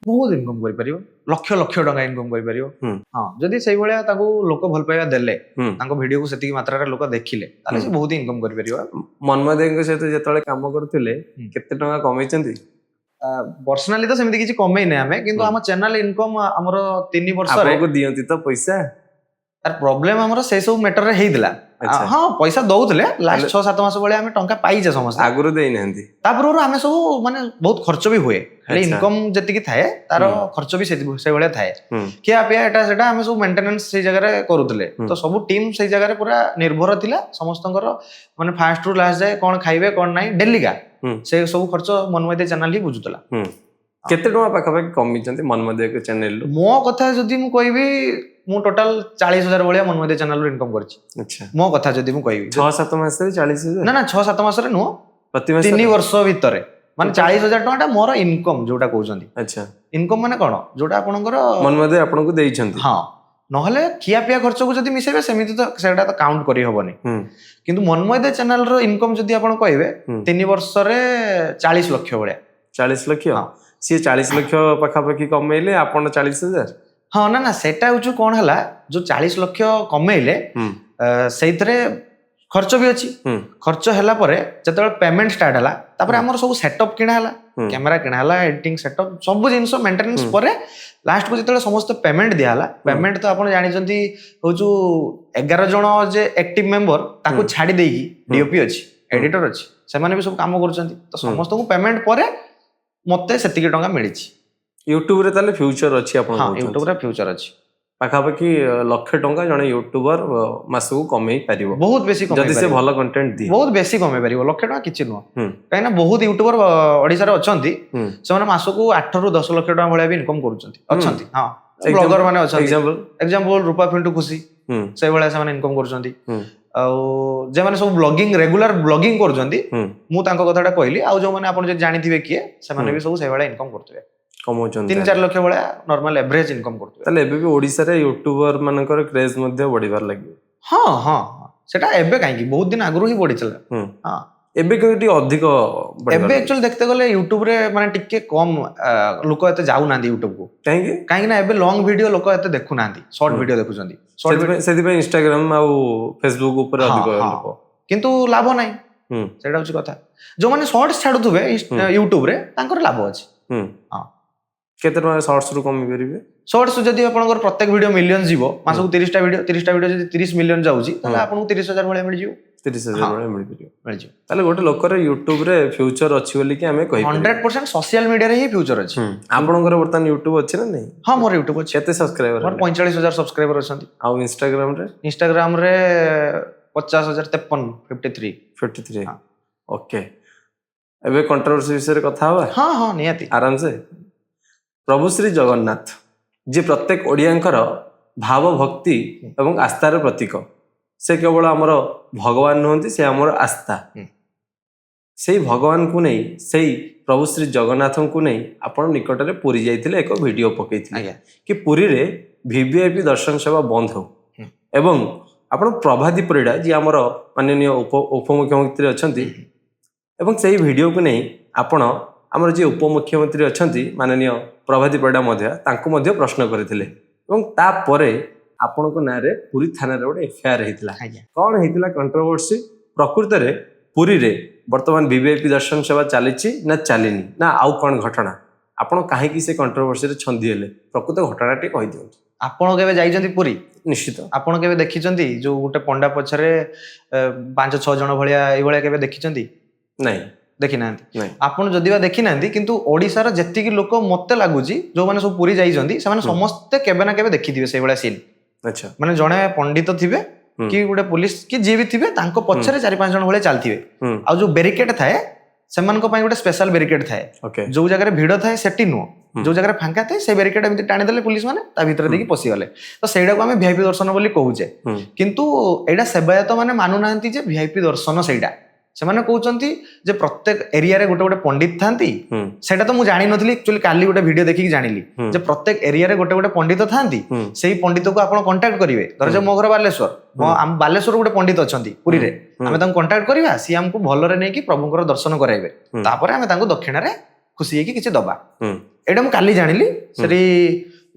ବହୁତ ଇନକମ୍ କରିପାରିବ, ଲକ୍ଷ ଲକ୍ଷ ଟଙ୍କା ଇନକମ୍ କରିପାରିବ। ହଁ, ଯଦି ସେଇଭଳିଆ ତାକୁ ଲୋକ ଭଲ ପାଇବା ଦେଲେ, ତାଙ୍କ ଭିଡିଓକୁ ସେତିକି ମାତ୍ରାରେ ଲୋକ ଦେଖିଲେ, ତାହେଲେ ସେ ବହୁତ ଇନକମ୍ କରିପାରିବ। ମନ୍ମୟ ଦେଙ୍କ ସହିତ ଯେତେବେଳେ କାମ କରୁଥିଲେ, କେତେ ଟଙ୍କା କମେଇଛନ୍ତି? ପର୍ସନାଲି ତ ସେମିତି କିଛି କମେଇନେ ଆମେ, କିନ୍ତୁ ଆମ ଚ୍ୟାନେଲ ଇନକମ୍ ଆମର 3 ବର୍ଷରେ ଆପଣଙ୍କୁ ଦିଅନ୍ତି ତ ପଇସା? ତାର ପ୍ରୋବ୍ଲେମ ଆମର ସେଇ ସବୁ ମ୍ୟାଟରରେ ହେଇଥିଲା। ହଁ, ପଇସା ଦଉଥିଲେ। ଲାଷ୍ଟ 6-7 ମାସ ଭଳିଆ ଆମେ ଟଙ୍କା ପାଇଛେ ସମସ୍ତେ। ଆଗରୁ ଦେଇନାହାନ୍ତି? ତା ପୂର୍ବରୁ ଆମେ ସବୁ ମାନେ ବହୁତ ଖର୍ଚ୍ଚ ବି ହୁଏ। ହେଲେ ଇନକମ୍ ଯେତିକି ଥାଏ, ତାର ଖର୍ଚ୍ଚ ବି ସେଇଭଳିଆ ଥାଏ। ଖିଆ ପିଆ, ଏଟା ସେଟା, ଆମେ ସବୁ ମେଣ୍ଟେନାନ୍ସ ସେଇ ଜାଗାରେ କରୁଥିଲେ। ତ ସବୁ ଟିମ୍ ସେଇ ଜାଗାରେ ପୁରା ନିର୍ଭର ଥିଲା ସମସ୍ତଙ୍କର, ମାନେ ଫାଷ୍ଟ ରୁ ଲାଷ୍ଟ ଯାଏ କଣ ଖାଇବେ କଣ ନାହିଁ ଡେଲିକା, ସେ ସବୁ ଖର୍ଚ୍ଚ ମନ୍ମୟ ଦେ ଚ୍ୟାନେଲ ହିଁ ବୁଝୁଥିଲା। କେତେ ଟଙ୍କା ପାଖାପାଖି କମେଇଛନ୍ତି ମନ୍ମୟ ଦେଙ୍କ ଚ୍ୟାନେଲରୁ? ମୋ କଥା ଯଦି ମୁଁ କହିବି, ମୁଁ ଟୋଟାଲ 40,000 ଭଳିଆ ମନ୍ମୟ ଦେ ଚ୍ୟାନେଲରୁ ଇନକମ୍ କରିଛି। ମୋ କଥା ଯଦି ମୁଁ କହିବି। 6-7 ମାସରେ 40,000? ନା ନା, 6-7 ମାସରେ ନୁହଁ। ପ୍ରତି ମାସ? 3 ବର୍ଷ ଭିତରେ। ମାନେ 40,000 ଟଙ୍କାଟା ମୋର ଇନକମ୍ ଯୋଉଟା କହୁଛନ୍ତି। ଇନକମ୍ ମାନେ କଣ? ଯୋଉଟା ଆପଣଙ୍କର ମନ୍ମୟ ଦେ ଆପଣଙ୍କୁ ଦେଇଛନ୍ତି? ହଁ, ନହେଲେ ଖିଆ ପିଆ ଖର୍ଚ୍ଚକୁ ଯଦି ମିଶେଇବେ, ସେମିତି ତ ସେଇଟା ତ କାଉଣ୍ଟ କରିହବନି। କିନ୍ତୁ ମନ୍ମୟ ଦେ ଚ୍ୟାନେଲର ଇନକମ୍ ଯଦି ଆପଣ କହିବେ, 3 ବର୍ଷରେ 40 ଲକ୍ଷ ଭଳିଆ। 40 ଲକ୍ଷ? ହଁ। ସିଏ 40 ଲକ୍ଷ ପାଖାପାଖି କମେଇଲେ, ଆପଣ 40,000? ହଁ, ନା ନା, ସେଟା ହଉଛି କଣ ହେଲା, ଯୋଉ 40 ଲକ୍ଷ କମେଇଲେ, ସେଇଥିରେ ଖର୍ଚ୍ଚ ବି ଅଛି। ଖର୍ଚ୍ଚ ହେଲା ପରେ ଯେତେବେଳେ ପେମେଣ୍ଟ ଷ୍ଟାର୍ଟ ହେଲା, ତାପରେ ଆମର ସବୁ ସେଟଅପ୍ କିଣା ହେଲା, କ୍ୟାମେରା କିଣା ହେଲା, ଏଡିଟିଂ ସେଟଅପ୍, ସବୁ ଜିନିଷ ମେଣ୍ଟେନାନ୍ସ ପରେ ଲାଷ୍ଟକୁ ଯେତେବେଳେ ସମସ୍ତେ ପେମେଣ୍ଟ ଦିଆହେଲା, ପେମେଣ୍ଟ ତ ଆପଣ ଜାଣିଛନ୍ତି ହଉଛୁ 11 ଜଣ ଯେ ଆକ୍ଟିଭ ମେମ୍ବର, ତାକୁ ଛାଡ଼ି ଦେଇକି ଡିଓପି ଅଛି, ଏଡିଟର ଅଛି, ସେମାନେ ବି ସବୁ କାମ କରୁଛନ୍ତି। ତ ସମସ୍ତଙ୍କୁ ପେମେଣ୍ଟ ପରେ ମତେ ସେତିକି ଟଙ୍କା ମିଳିଛି। ୟୁଟ୍ୟୁବରେ ତାହେଲେ ଫ୍ୟୁଚର ଅଛି ଆପଣ ହଁ। କହୁଛନ୍ତି? ୟୁଟ୍ୟୁବରେ ଫ୍ୟୁଚର ଅଛି। ପାଖାପାଖି ଲକ୍ଷେ ଟଙ୍କା ଜଣେ ୟୁଟ୍ୟୁବର ମାସକୁ କମେଇ ପାରିବ? ବହୁତ ବେଶୀ କମେଇ ଯଦି ସେ ପାରିବ। ଭଲ କଣ୍ଟେଣ୍ଟ ଦିଏ। ବହୁତ ବେଶୀ କମେଇ ପାରିବ, ଲକ୍ଷେ ଟଙ୍କା କିଛି ନୁହଁ। କାହିଁକିନା ବହୁତ ୟୁଟ୍ୟୁବର ଓଡିଶାରେ ଅଛନ୍ତି, ସେମାନେ ମାସକୁ 8ରୁ 10 ଲକ୍ଷ ଟଙ୍କା ଭଳିଆ ବି ଇନକମ୍ କରୁଛନ୍ତି, ଅଛନ୍ତି। ହଁ, ବ୍ଲଗର ମାନେ ଅଛନ୍ତି। ଏକ୍ସାମ୍ପଲ? ଏକ୍ସାମ୍ପଲ ରୂପା ପିଣ୍ଟୁ ଖୁସି, ସେଇଭଳିଆ ସେମାନେ ଇନକମ୍ କରୁଛନ୍ତି। ଆଉ ଯେଉଁମାନେ ସବୁ ବ୍ଲଗିଂ, ରେଗୁଲାର ବ୍ଲଗିଂ କରୁଛନ୍ତି, ମୁଁ ତାଙ୍କ କଥାଟା କହିଲି। ଆଉ ଯୋଉମାନେ ଆପଣ ଯଦି ଜାଣିଥିବେ କିଏ, ସେମାନେ ବି ସବୁ ସେଇଭଳିଆ ଇନକମ୍ କରୁଥିବେ। କମଉଛନ୍ତି। ତିନି ତାହେଲେ। ଚାରି ଲକ୍ଷ ଭଳିଆ ନର୍ମାଲ ଏଭରେଜ ଇନକମ୍ କରୁଥିବେ। ତାହେଲେ ଏବେ ବି ଓଡିଶାରେ ୟୁଟ୍ୟୁବର ମାନଙ୍କର କ୍ରେଜ ମଧ୍ୟ ବଢିବାର ଲାଗିବ। ହଁ ହଁ, ସେଟା ଏବେ କାହିଁକି, ବହୁତ ଦିନ ଆଗରୁ ହିଁ ବଢିଥିଲା। ହଁ। ଏବେ କିନ୍ତୁ ଟିକେ ଅଧିକ ବଢିବାର ଏବେ ଲାଗିବ। ଆକ୍ଚୁଆଲି ଦେଖିତେ ଗଲେ ୟୁଟ୍ୟୁବରେ ମାନେ ଟିକେ କମ ଲୋକ ଏତେ ଯାଉନାହାନ୍ତି ୟୁଟ୍ୟୁବକୁ। କାହିଁକି? କାହିଁକି ନା ଏବେ ଲଙ୍ଗ ଭିଡିଓ ଲୋକ ଏତେ ଦେଖୁନାହାନ୍ତି, ସର୍ଟ ଭିଡିଓ ଦେଖୁଛନ୍ତି, ସର୍ଟ। ସେଥିପାଇଁ ଇନଷ୍ଟାଗ୍ରାମ ଆଉ ଫେସବୁକ୍ ଉପରେ ଅଧିକ ଲୋକ। କିନ୍ତୁ ଲାଭ ନାହିଁ। ସେଇଟା ହଉଛି କଥା। ଯୋଉମାନେ ସର୍ଟସ ଛାଡୁଥିବେ ୟୁଟ୍ୟୁବରେ, ତାଙ୍କର ଲାଭ ଅଛି। ହଁ। କେତେ ଟଙ୍କା ସର୍ଟସ ରୁ କମେଇ ପାରିବେ? ସର୍ଟସ ଯଦି ଆପଣଙ୍କର ପ୍ରତ୍ୟେକ ଭିଡିଓ ମିଲିୟନ ଯିବ, ମାସକୁ 30ଟା ଭିଡିଓ, 30ଟା ଭିଡିଓ ଯଦି 30 ମିଲିୟନ ଯାଉଛି, ତାହେଲେ ଆପଣଙ୍କୁ 30,000 ଭଳିଆ ମିଳିଯିବ। 30,000 ହଁ। ଭଳିଆ ମିଳିପାରିବ। ମିଳିଯିବ। ତାହେଲେ ଗୋଟେ ଲୋକର ୟୁଟ୍ୟୁବରେ ଫ୍ୟୁଚର ଅଛି ବୋଲିକି ଆମେ କହିପାରିବା। 100% ସୋସିଆଲ ମିଡିଆରେ ହିଁ ଫ୍ୟୁଚର ଅଛି। ଆପଣଙ୍କର ବର୍ତ୍ତମାନ ୟୁଟ୍ୟୁବ ଅଛି ନା ନାଇଁ? ହଁ, ମୋର ୟୁଟ୍ୟୁବ ଅଛି। କେତେ ସବସ୍କ୍ରାଇବର? ମୋର 45,000 ସବସ୍କ୍ରାଇବର ଅଛନ୍ତି। ଆଉ ଇନଷ୍ଟାଗ୍ରାମରେ? ଇନଷ୍ଟାଗ୍ରାମରେ 50,053, 53। 53। ହଁ। ଓକେ, ଏବେ କଣ୍ଟ୍ରୋଭର୍ସି ବିଷୟରେ କଥା ହବା। ହଁ ହଁ, ନିହାତି। ଆରାମସେ। ପ୍ରଭୁ ଶ୍ରୀ ଜଗନ୍ନାଥ, ଯିଏ ପ୍ରତ୍ୟେକ ଓଡ଼ିଆଙ୍କର ଭାବ, ଭକ୍ତି ଏବଂ ଆସ୍ଥାର ପ୍ରତୀକ, ସେ କେବଳ ଆମର ଭଗବାନ ନୁହନ୍ତି, ସେ ଆମର ଆସ୍ଥା। ସେଇ ଭଗବାନଙ୍କୁ ନେଇ, ସେଇ ପ୍ରଭୁ ଶ୍ରୀ ଜଗନ୍ନାଥଙ୍କୁ ନେଇ ଆପଣ ନିକଟରେ ପୁରୀ ଯାଇଥିଲେ, ଏକ ଭିଡିଓ ପକେଇଥିଲେ କି ପୁରୀରେ ଭିଭିଆଇପି ଦର୍ଶନ ସେବା ବନ୍ଦ ହଉ। ଏବଂ ଆପଣ ପ୍ରଭାତୀ ପରିଡ଼ା, ଯିଏ ଆମର ମାନନୀୟ ଉପମୁଖ୍ୟମନ୍ତ୍ରୀ ଅଛନ୍ତି, ଏବଂ ସେଇ ଭିଡିଓକୁ ନେଇ ଆପଣ ଆମର ଯିଏ ଉପମୁଖ୍ୟମନ୍ତ୍ରୀ ଅଛନ୍ତି ମାନନୀୟ ପ୍ରଭାତୀ ପରିଡ଼ା ମଧ୍ୟ, ତାଙ୍କୁ ମଧ୍ୟ ପ୍ରଶ୍ନ କରିଥିଲେ ଏବଂ ତାପରେ ଆପଣଙ୍କ ନାଁରେ ପୁରୀ ଥାନାରେ ଗୋଟେ ଏଫଆଇଆର ହେଇଥିଲା। କଣ ହେଇଥିଲା କଣ୍ଟ୍ରୋଭର୍ସି? ପ୍ରକୃତରେ ପୁରୀରେ ବର୍ତ୍ତମାନ ଭିଭିଆଇପି ଦର୍ଶନ ସେବା ଚାଲିଛି ନା ଚାଲିନି, ନା ଆଉ କଣ ଘଟଣା? ଆପଣ କାହିଁକି ସେ କଣ୍ଟ୍ରୋଭର୍ସିରେ ଛନ୍ଦି ହେଲେ? ପ୍ରକୃତ ଘଟଣାଟି କହିଦିଅନ୍ତୁ। ଆପଣ କେବେ ଯାଇଛନ୍ତି ପୁରୀ? ନିଶ୍ଚିତ। ଆପଣ କେବେ ଦେଖିଛନ୍ତି ଯୋଉ ଗୋଟେ ପଣ୍ଡା ପଛରେ 5-6 ଜଣ ଭଳିଆ, ଏଇଭଳିଆ କେବେ ଦେଖିଛନ୍ତି? ନାଇଁ। ଦେଖିନାହାନ୍ତି? ନାଇଁ। ଆପଣ ଯଦି ବା ଦେଖିନାହାନ୍ତି, କିନ୍ତୁ ଓଡିଶାର ଯେତିକି ଲୋକ, ମତେ ଲାଗୁଛି ଯୋଉମାନେ ସବୁ ପୁରୀ ଯାଇଛନ୍ତି, ସେମାନେ ସମସ୍ତେ କେବେ ନା କେବେ ଦେଖିଥିବେ ସେଇଭଳିଆ ସିନ୍। ମାନେ ଜଣେ ପଣ୍ଡିତ ଥିବେ କି ଗୋଟେ ପୋଲିସ କି ଯିଏ ବି ଥିବେ, ତାଙ୍କ ପଛରେ 4-5 ଜଣ ଭଳିଆ ଚାଲିଥିବେ। ଆଉ ଯୋଉ ବ୍ୟାରିକେଡ ଥାଏ, ସେମାନଙ୍କ ପାଇଁ ଗୋଟେ ସ୍ପେଶାଲ ବ୍ୟାରିକେଡ ଥାଏ। ଯୋଉ ଜାଗାରେ ଭିଡ ଥାଏ ସେଠି ନୁହଁ, ଯୋଉ ଜାଗାରେ ଫାଙ୍କା ଥାଏ, ସେ ବ୍ୟାରିକେଡ ଏମିତି ଟାଣିଦେଲେ ପୋଲିସ ମାନେ, ତା ଭିତରେ ଦେଇକି ପଶିଗଲେ। ତ ସେଇଟାକୁ ଆମେ ଭିଆଇପି ଦର୍ଶନ ବୋଲି କହୁଛେ। କିନ୍ତୁ ଏଇଟା ସେବାୟତ ମାନେ ମାନୁନାହାନ୍ତି ଯେ ଭିଆଇପି ଦର୍ଶନ ସେଇଟା। ସେମାନେ କହୁଛନ୍ତି ଯେ ପ୍ରତ୍ୟେକ ଏରିଆରେ ଗୋଟେ ଗୋଟେ ପଣ୍ଡିତ ଥାନ୍ତି। ସେଇଟା ତ ମୁଁ ଜାଣିନଥିଲି ଆକ୍ଚୁଆଲି, କାଲି ଗୋଟେ ଭିଡିଓ ଦେଖିକି ଜାଣିଲି ଯେ ପ୍ରତ୍ୟେକ ଏରିଆରେ ଗୋଟେ ଗୋଟେ ପଣ୍ଡିତ ଥାନ୍ତି। ସେଇ ପଣ୍ଡିତକୁ ଆପଣ କଣ୍ଟାକ୍ଟ କରିବେ। ଧର ମୋ ଘର ବାଲେଶ୍ୱର, ମୋ ଆମ ବାଲେଶ୍ୱର ଗୋଟେ ପଣ୍ଡିତ ଅଛନ୍ତି ପୁରୀରେ। ଆମେ ତାଙ୍କୁ କଣ୍ଟାକ୍ଟ କରିବା, ସିଏ ଆମକୁ ଭଲରେ ନେଇକି ପ୍ରଭୁଙ୍କର ଦର୍ଶନ କରାଇବେ। ତାପରେ ଆମେ ତାଙ୍କୁ ଦକ୍ଷିଣାରେ ଖୁସି ହେଇକି କିଛି ଦବା। ଏଇଟା ମୁଁ କାଲି ଜାଣିଲି। ସେଠି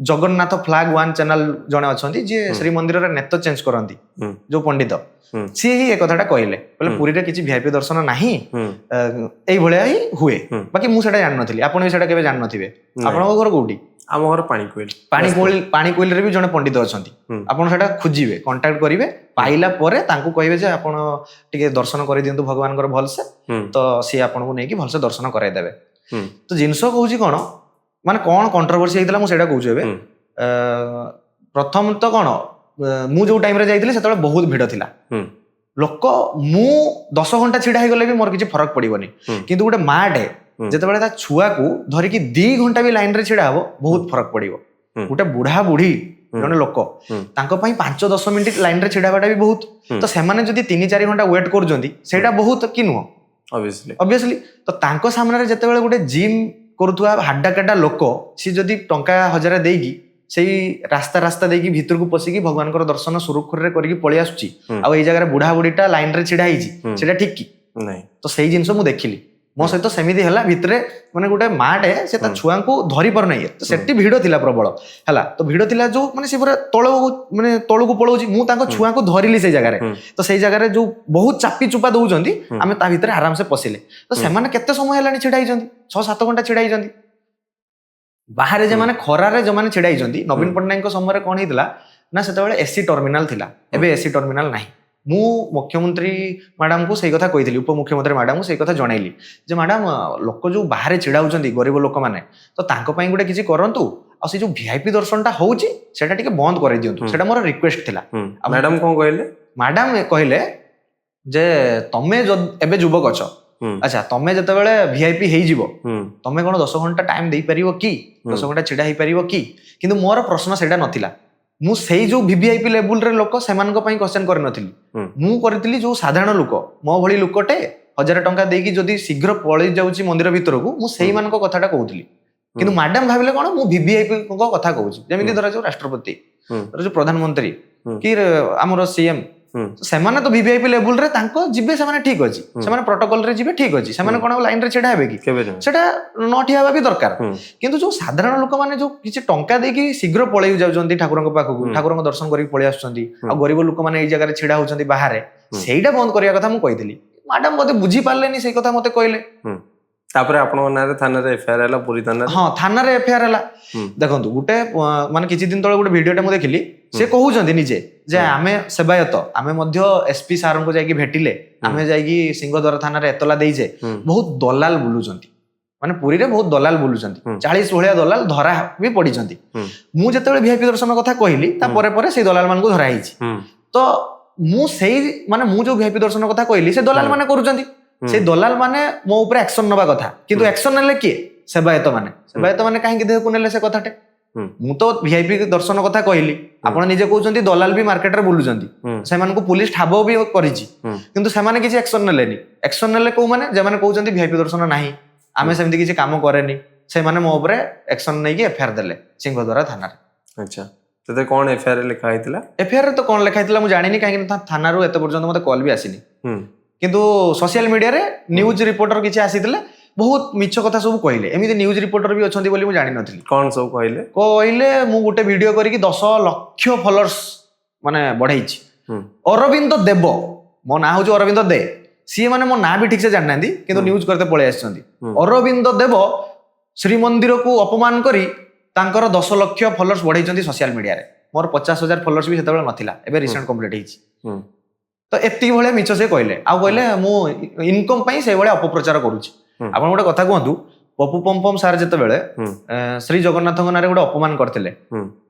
ଜଗନ୍ନାଥ ଫ୍ଲାଗ ୱାନ୍ ଚ୍ୟାନେଲ ଜଣେ ଅଛନ୍ତି, ଯିଏ ଶ୍ରୀମନ୍ଦିରରେ ନେତ ଚେଞ୍ଜ କରନ୍ତି, ଯୋଉ ପଣ୍ଡିତ, ସିଏ ହିଁ ଏ କଥାଟା କହିଲେ। କହିଲେ ପୁରୀରେ କିଛି ଭିଆଇପି ଦର୍ଶନ ନାହିଁ, ଏଇଭଳିଆ ହିଁ ହୁଏ। ବାକି ମୁଁ ସେଟା ଜାଣିନଥିଲି, ଆପଣ ବି ସେଟା କେବେ ଜାଣିନଥିବେ। ନାଇଁ। ଆପଣଙ୍କ ଘର କୋଉଠି? ଆମ ଘର ପାଣିକୋଇଲି। ପାଣିକୋଇଲି। ପାଣିକୋଇଲିରେ ବି ଜଣେ ପଣ୍ଡିତ ଅଛନ୍ତି। ଆପଣ ସେଟା ଖୋଜିବେ, କଣ୍ଟାକ୍ଟ କରିବେ, ପାଇଲା ପରେ ତାଙ୍କୁ କହିବେ ଯେ ଆପଣ ଟିକେ ଦର୍ଶନ କରିଦିଅନ୍ତୁ ଭଗବାନଙ୍କର ଭଲସେ। ତ ସିଏ ଆପଣଙ୍କୁ ନେଇକି ଭଲସେ ଦର୍ଶନ କରାଇଦେବେ। ତ ଜିନିଷ କହୁଛି କଣ, ମାନେ କଣ କଣ୍ଟ୍ରୋଭର୍ସି ହେଇଥିଲା ମୁଁ ସେଇଟା କହୁଛି ଏବେ। ପ୍ରଥମ ତ କଣ, ମୁଁ ଯୋଉ ଟାଇମରେ ଯାଇଥିଲି ସେତେବେଳେ ବହୁତ ଭିଡ ଥିଲା। ଲୋକ, ମୁଁ 10 ଘଣ୍ଟା ଛିଡା ହେଇଗଲେ ବି ମୋର କିଛି ଫରକ ପଡିବନି। କିନ୍ତୁ ଗୋଟେ ମାଟେ ଯେତେବେଳେ ତା ଛୁଆକୁ ଧରିକି 2 ଘଣ୍ଟା ବି ଲାଇନରେ ଛିଡା ହବ, ବହୁତ ଫରକ ପଡିବ। ଗୋଟେ ବୁଢା ବୁଢୀ ଜଣେ ଲୋକ, ତାଙ୍କ ପାଇଁ 5-10 ମିନିଟ ଲାଇନରେ ଛିଡା ହେବାଟା ବି ବହୁତ। ତ ସେମାନେ ଯଦି 3-4 ଘଣ୍ଟା ୱେଟ୍ କରୁଛନ୍ତି, ସେଇଟା ବହୁତ କି ନୁହଁ? ଅବଭିୟସଲି। ଅବଭିୟସଲି। ତ ତାଙ୍କ ସାମ୍ନାରେ ଯେତେବେଳେ ଗୋଟେ ଜିମ୍ କରୁଥିବା ହାଡା କାଟା ଲୋକ, ସିଏ ଯଦି ଟଙ୍କା ହଜାରେ ଦେଇକି ସେଇ ରାସ୍ତା ରାସ୍ତା ଦେଇକି ଭିତରକୁ ପଶିକି ଭଗବାନଙ୍କର ଦର୍ଶନ ସୁରୁଖୁରୁରେ କରିକି ପଳେଇ ଆସୁଛି, ଆଉ ଏଇ ଜାଗାରେ ବୁଢା ବୁଢୀଟା ଲାଇନରେ ଛିଡା ହେଇଛି, ସେଇଟା ଠିକ କି? ନାଇଁ। ତ ସେଇ ଜିନିଷ ମୁଁ ଦେଖିଲି, ମୋ ସହିତ ସେମିତି ହେଲା। ଭିତରେ ମାନେ ଗୋଟେ ମାଟେ, ସେ ତା ଛୁଆଙ୍କୁ ଧରି ପାରୁନାହିଁ। ତ ସେଠି ଭିଡ ଥିଲା ପ୍ରବଳ ହେଲା। ତ ଭିଡ ଥିଲା ଯୋଉ, ମାନେ ସେ ପୁରା ତଳକୁ, ମାନେ ତଳକୁ ପଳଉଛି। ମୁଁ ତାଙ୍କ ଛୁଆଙ୍କୁ ଧରିଲି ସେଇ ଜାଗାରେ। ତ ସେଇ ଜାଗାରେ ଯୋଉ ବହୁତ ଚାପି ଚୁପା ଦଉଛନ୍ତି, ଆମେ ତା ଭିତରେ ଆରାମସେ ପଶିଲେ। ତ ସେମାନେ କେତେ ସମୟ ହେଲାଣି ଛିଡା ହେଇଛନ୍ତି, 6-7 ଘଣ୍ଟା ଛିଡା ହେଇଛନ୍ତି ବାହାରେ। ଯେଉଁମାନେ ଖରାରେ ଯୋଉମାନେ ଛିଡା ହେଇଛନ୍ତି, ନବୀନ ପଟ୍ଟନାୟକଙ୍କ ସମୟରେ କଣ ହେଇଥିଲା ନା, ସେତେବେଳେ ଏସି ଟର୍ମିନାଲ ଥିଲା, ଏବେ ଏସି ଟର୍ମିନାଲ ନାହିଁ। ମୁଁ ମୁଖ୍ୟମନ୍ତ୍ରୀ ମ୍ୟାଡାମକୁ ସେଇ କଥା କହିଥିଲି, ଉପମୁଖ୍ୟମନ୍ତ୍ରୀ ମ୍ୟାଡାମକୁ ସେଇ କଥା ଜଣେଇଲି ଯେ ମ୍ୟାଡାମ, ଲୋକ ଯୋଉ ବାହାରେ ଛିଡା ହଉଛନ୍ତି, ଗରିବ ଲୋକମାନେ, ତ ତାଙ୍କ ପାଇଁ ଗୋଟେ କିଛି କରନ୍ତୁ, ଆଉ ସେ ଯୋଉ ଭିଆଇପି ଦର୍ଶନଟା ହଉଛି ସେଟା ଟିକେ ବନ୍ଦ କରିଦିଅନ୍ତୁ। ସେଟା ମୋର ରିକ୍ୱେଷ୍ଟ ଥିଲା। ଆଉ ମ୍ୟାଡାମ କଣ କହିଲେ? ମ୍ୟାଡାମ କହିଲେ ଯେ ତମେ ଏବେ ଯୁବକ ଅଛ, ଆଚ୍ଛା, ତମେ ଯେତେବେଳେ ଭିଆଇପି ହେଇଯିବ, ତମେ କଣ 10 ଘଣ୍ଟା ଟାଇମ ଦେଇପାରିବ କି? 10 ଘଣ୍ଟା ଛିଡା ହେଇପାରିବ କି? କିନ୍ତୁ ମୋର ପ୍ରଶ୍ନ ସେଇଟା ନଥିଲା। ମୁଁ ସେଇ ଯୋଉ ଭିଭିଆଇପି ଲେବୁଲରେ ଲୋକ, ସେମାନଙ୍କ ପାଇଁ କ୍ୱେଶ୍ଚନ କରିନଥିଲି। ମୁଁ କରିଥିଲି ଯୋଉ ସାଧାରଣ ଲୋକ, ମୋ ଭଳି ଲୋକଟେ 1000 ଟଙ୍କା ଦେଇକି ଯଦି ଶୀଘ୍ର ପଳେଇ ଯାଉଛି ମନ୍ଦିର ଭିତରକୁ, ମୁଁ ସେଇମାନଙ୍କ କଥାଟା କହୁଥିଲି। କିନ୍ତୁ ମ୍ୟାଡାମ ଭାବିଲେ କଣ, ମୁଁ ଭିଭିଆଇପିଙ୍କ କଥା କହୁଛି। ଯେମିତି ଧରାଯାଉ ରାଷ୍ଟ୍ରପତି, ଧରାଯାଉ ପ୍ରଧାନମନ୍ତ୍ରୀ କି ଆମର ସିଏମ, ସେମାନେ ତ ଭିଭିଆଇପି ଲେବୁଲରେ ତାଙ୍କ ଯିବେ, ସେମାନେ ଠିକ ଅଛି, ସେମାନେ ପ୍ରୋଟୋକଲରେ ଯିବେ, ଠିକ ଅଛି। ସେମାନେ କଣ ଲାଇନରେ ଛିଡା ହେବେ କି? କେବେ ନୁହେଁ। ସେଟା ନ ଠିଆ ହେବା ବି ଦରକାର। କିନ୍ତୁ ଯୋଉ ସାଧାରଣ ଲୋକମାନେ ଯୋଉ କିଛି ଟଙ୍କା ଦେଇକି ଶୀଘ୍ର ପଳେଇ ଯାଉଛନ୍ତି ଠାକୁରଙ୍କ ପାଖକୁ, ଠାକୁରଙ୍କ ଦର୍ଶନ କରିକି ପଳେଇ ଆସୁଛନ୍ତି, ଆଉ ଗରିବ ଲୋକମାନେ ଏଇ ଜାଗାରେ ଛିଡା ହଉଛନ୍ତି ବାହାରେ, ସେଇଟା ବନ୍ଦ କରିବା କଥା ମୁଁ କହିଥିଲି। ମ୍ୟାଡାମ ବୋଧେ ବୁଝିପାରିଲେନି ସେଇ କଥା ମତେ କହିଲେ। ତାପରେ ଆପଣଙ୍କ ନାଁରେ ଥାନାରେ ଏଫଆଇଆର ହେଲା, ପୁରୀ ଥାନାରେ? ହଁ, ଥାନାରେ ଏଫଆଇଆର ହେଲା। ଦେଖନ୍ତୁ, ଗୋଟେ ମାନେ କିଛି ଦିନ ତଳେ ଗୋଟେ ଭିଡିଓଟା ମୁଁ ଦେଖିଲି। ସେ କହୁଛନ୍ତି ନିଜେ ଯେ ଆମେ ସେବାୟତ, ଆମେ ମଧ୍ୟ ଏସପି ସାରଙ୍କୁ ଯାଇକି ଭେଟିଲେ, ଆମେ ଯାଇକି ସିଂହଦ୍ୱାର ଥାନାରେ ଏତଲା ଦେଇଛେ। ବହୁତ ଦଲାଲ ବୁଲୁଛନ୍ତି, ମାନେ ପୁରୀରେ ବହୁତ ଦଲାଲ ବୁଲୁଛନ୍ତି, 40 ଭଳିଆ ଦଲାଲ ଧରା ବି ପଡିଛନ୍ତି। ମୁଁ ଯେତେବେଳେ ଭିଆଇପି ଦର୍ଶନ କଥା କହିଲି, ତା ପରେ ପରେ ସେଇ ଦଲାଲ ମାନଙ୍କୁ ଧରା ହେଇଛି। ତ ମୁଁ ସେଇ ମାନେ ମୁଁ ଯୋଉ ଭିଆଇପି ଦର୍ଶନ କଥା କହିଲି, ସେ ଦଲାଲ ମାନେ କରୁଛନ୍ତି, ସେଇ ଦଲାଲ ମାନେ ମୋ ଉପରେ ଆକ୍ସନ ନବା କଥା। କିନ୍ତୁ ଆକ୍ସନ ନେଲେ କିଏ? ସେବାୟତ ମାନେ। ସେବାୟତ ମାନେ କାହିଁକି ଦେହକୁ ନେଲେ ସେ କଥାଟେ? ମୁଁ ତ ଭିଆଇପି ଦର୍ଶନ କଥା କହିଲି, ଆପଣ ନିଜେ କହୁଛନ୍ତି ଦଲାଲ ବି ମାର୍କେଟରେ ବୁଲୁଛନ୍ତି, ସେମାନଙ୍କୁ ପୁଲିସ ଠାବ ବି କରିଛି, କିନ୍ତୁ ସେମାନେ କିଛି ଆକ୍ସନ ନେଲେନି। ଆକ୍ସନ ନେଲେ କୋଉମାନେ? ଯେଉଁମାନେ କହୁଛନ୍ତି ଭିଆଇପି ଦର୍ଶନ ନାହିଁ, ଆମେ ସେମିତି କିଛି କାମ କରେନି, ସେମାନେ ମୋ ଉପରେ ଆକ୍ସନ ନେଇକି ଏଫଆଇଆର ଦେଲେ ସିଂହଦ୍ୱାର ଥାନାରେ। ଆଚ୍ଛା, ସେଥିରେ କଣ ଏଫଆଇଆର ଲେଖା ହେଇଥିଲା? ଏଫଆଇଆର ତ କଣ ଲେଖା ହେଇଥିଲା ମୁଁ ଜାଣିନି, କାହିଁକି ନା ଥାନାରୁ ଏତେ ପର୍ଯ୍ୟନ୍ତ ମତେ କଲ୍ ବି ଆସିନି। କିନ୍ତୁ ସୋସିଆଲ ମିଡିଆରେ ନ୍ୟୁଜ ରିପୋର୍ଟର କିଛି ଆସିଥିଲେ, ବହୁତ ମିଛ କଥା ସବୁ କହିଲେ। ଏମିତି ନ୍ୟୁଜ ରିପୋର୍ଟର ବି ଅଛନ୍ତି ବୋଲି ମୁଁ ଜାଣିନଥିଲି। କଣ ସବୁ କହିଲେ? କହିଲେ ମୁଁ ଗୋଟେ ଭିଡିଓ କରିକି 10 ଲକ୍ଷ ଫଲୋଅର୍ସ ମାନେ ବଢେଇଛି। ଅରବିନ୍ଦ ଦେବ, ମୋ ନାଁ ହଉଛି ଅରବିନ୍ଦ ଦେ, ସିଏ ମାନେ ମୋ ନାଁ ବି ଠିକ ସେ ଜାଣିନାହାନ୍ତି, କିନ୍ତୁ ନ୍ୟୁଜ କରିତେ ପଳେଇ ଆସିଛନ୍ତି। ଅରବିନ୍ଦ ଦେବ ଶ୍ରୀମନ୍ଦିରକୁ ଅପମାନ କରି ତାଙ୍କର 10 ଲକ୍ଷ ଫଲୋଅର୍ସ ବଢେଇଛନ୍ତି ସୋସିଆଲ ମିଡିଆରେ। ମୋର 50,000 ଫଲୋଅର୍ସ ବି ସେତେବେଳେ ନଥିଲା, ଏବେ ରିସେଣ୍ଟ କମ୍ପ୍ଲିଟ୍ ହେଇଛି। ତ ଏତିକି ଭଳିଆ ମିଛ ସେ କହିଲେ। ଆଉ କହିଲେ ମୁଁ ଇନକମ୍ ପାଇଁ ସେଇଭଳିଆ ଅପପ୍ରଚାର କରୁଛି। ଆପଣ ଗୋଟେ କଥା କୁହନ୍ତୁ, ପପୁ ପମ୍ପମ୍ ସାର୍ ଯେତେବେଳେ ଶ୍ରୀ ଜଗନ୍ନାଥଙ୍କ ନାଁରେ ଗୋଟେ ଅପମାନ କରିଥିଲେ,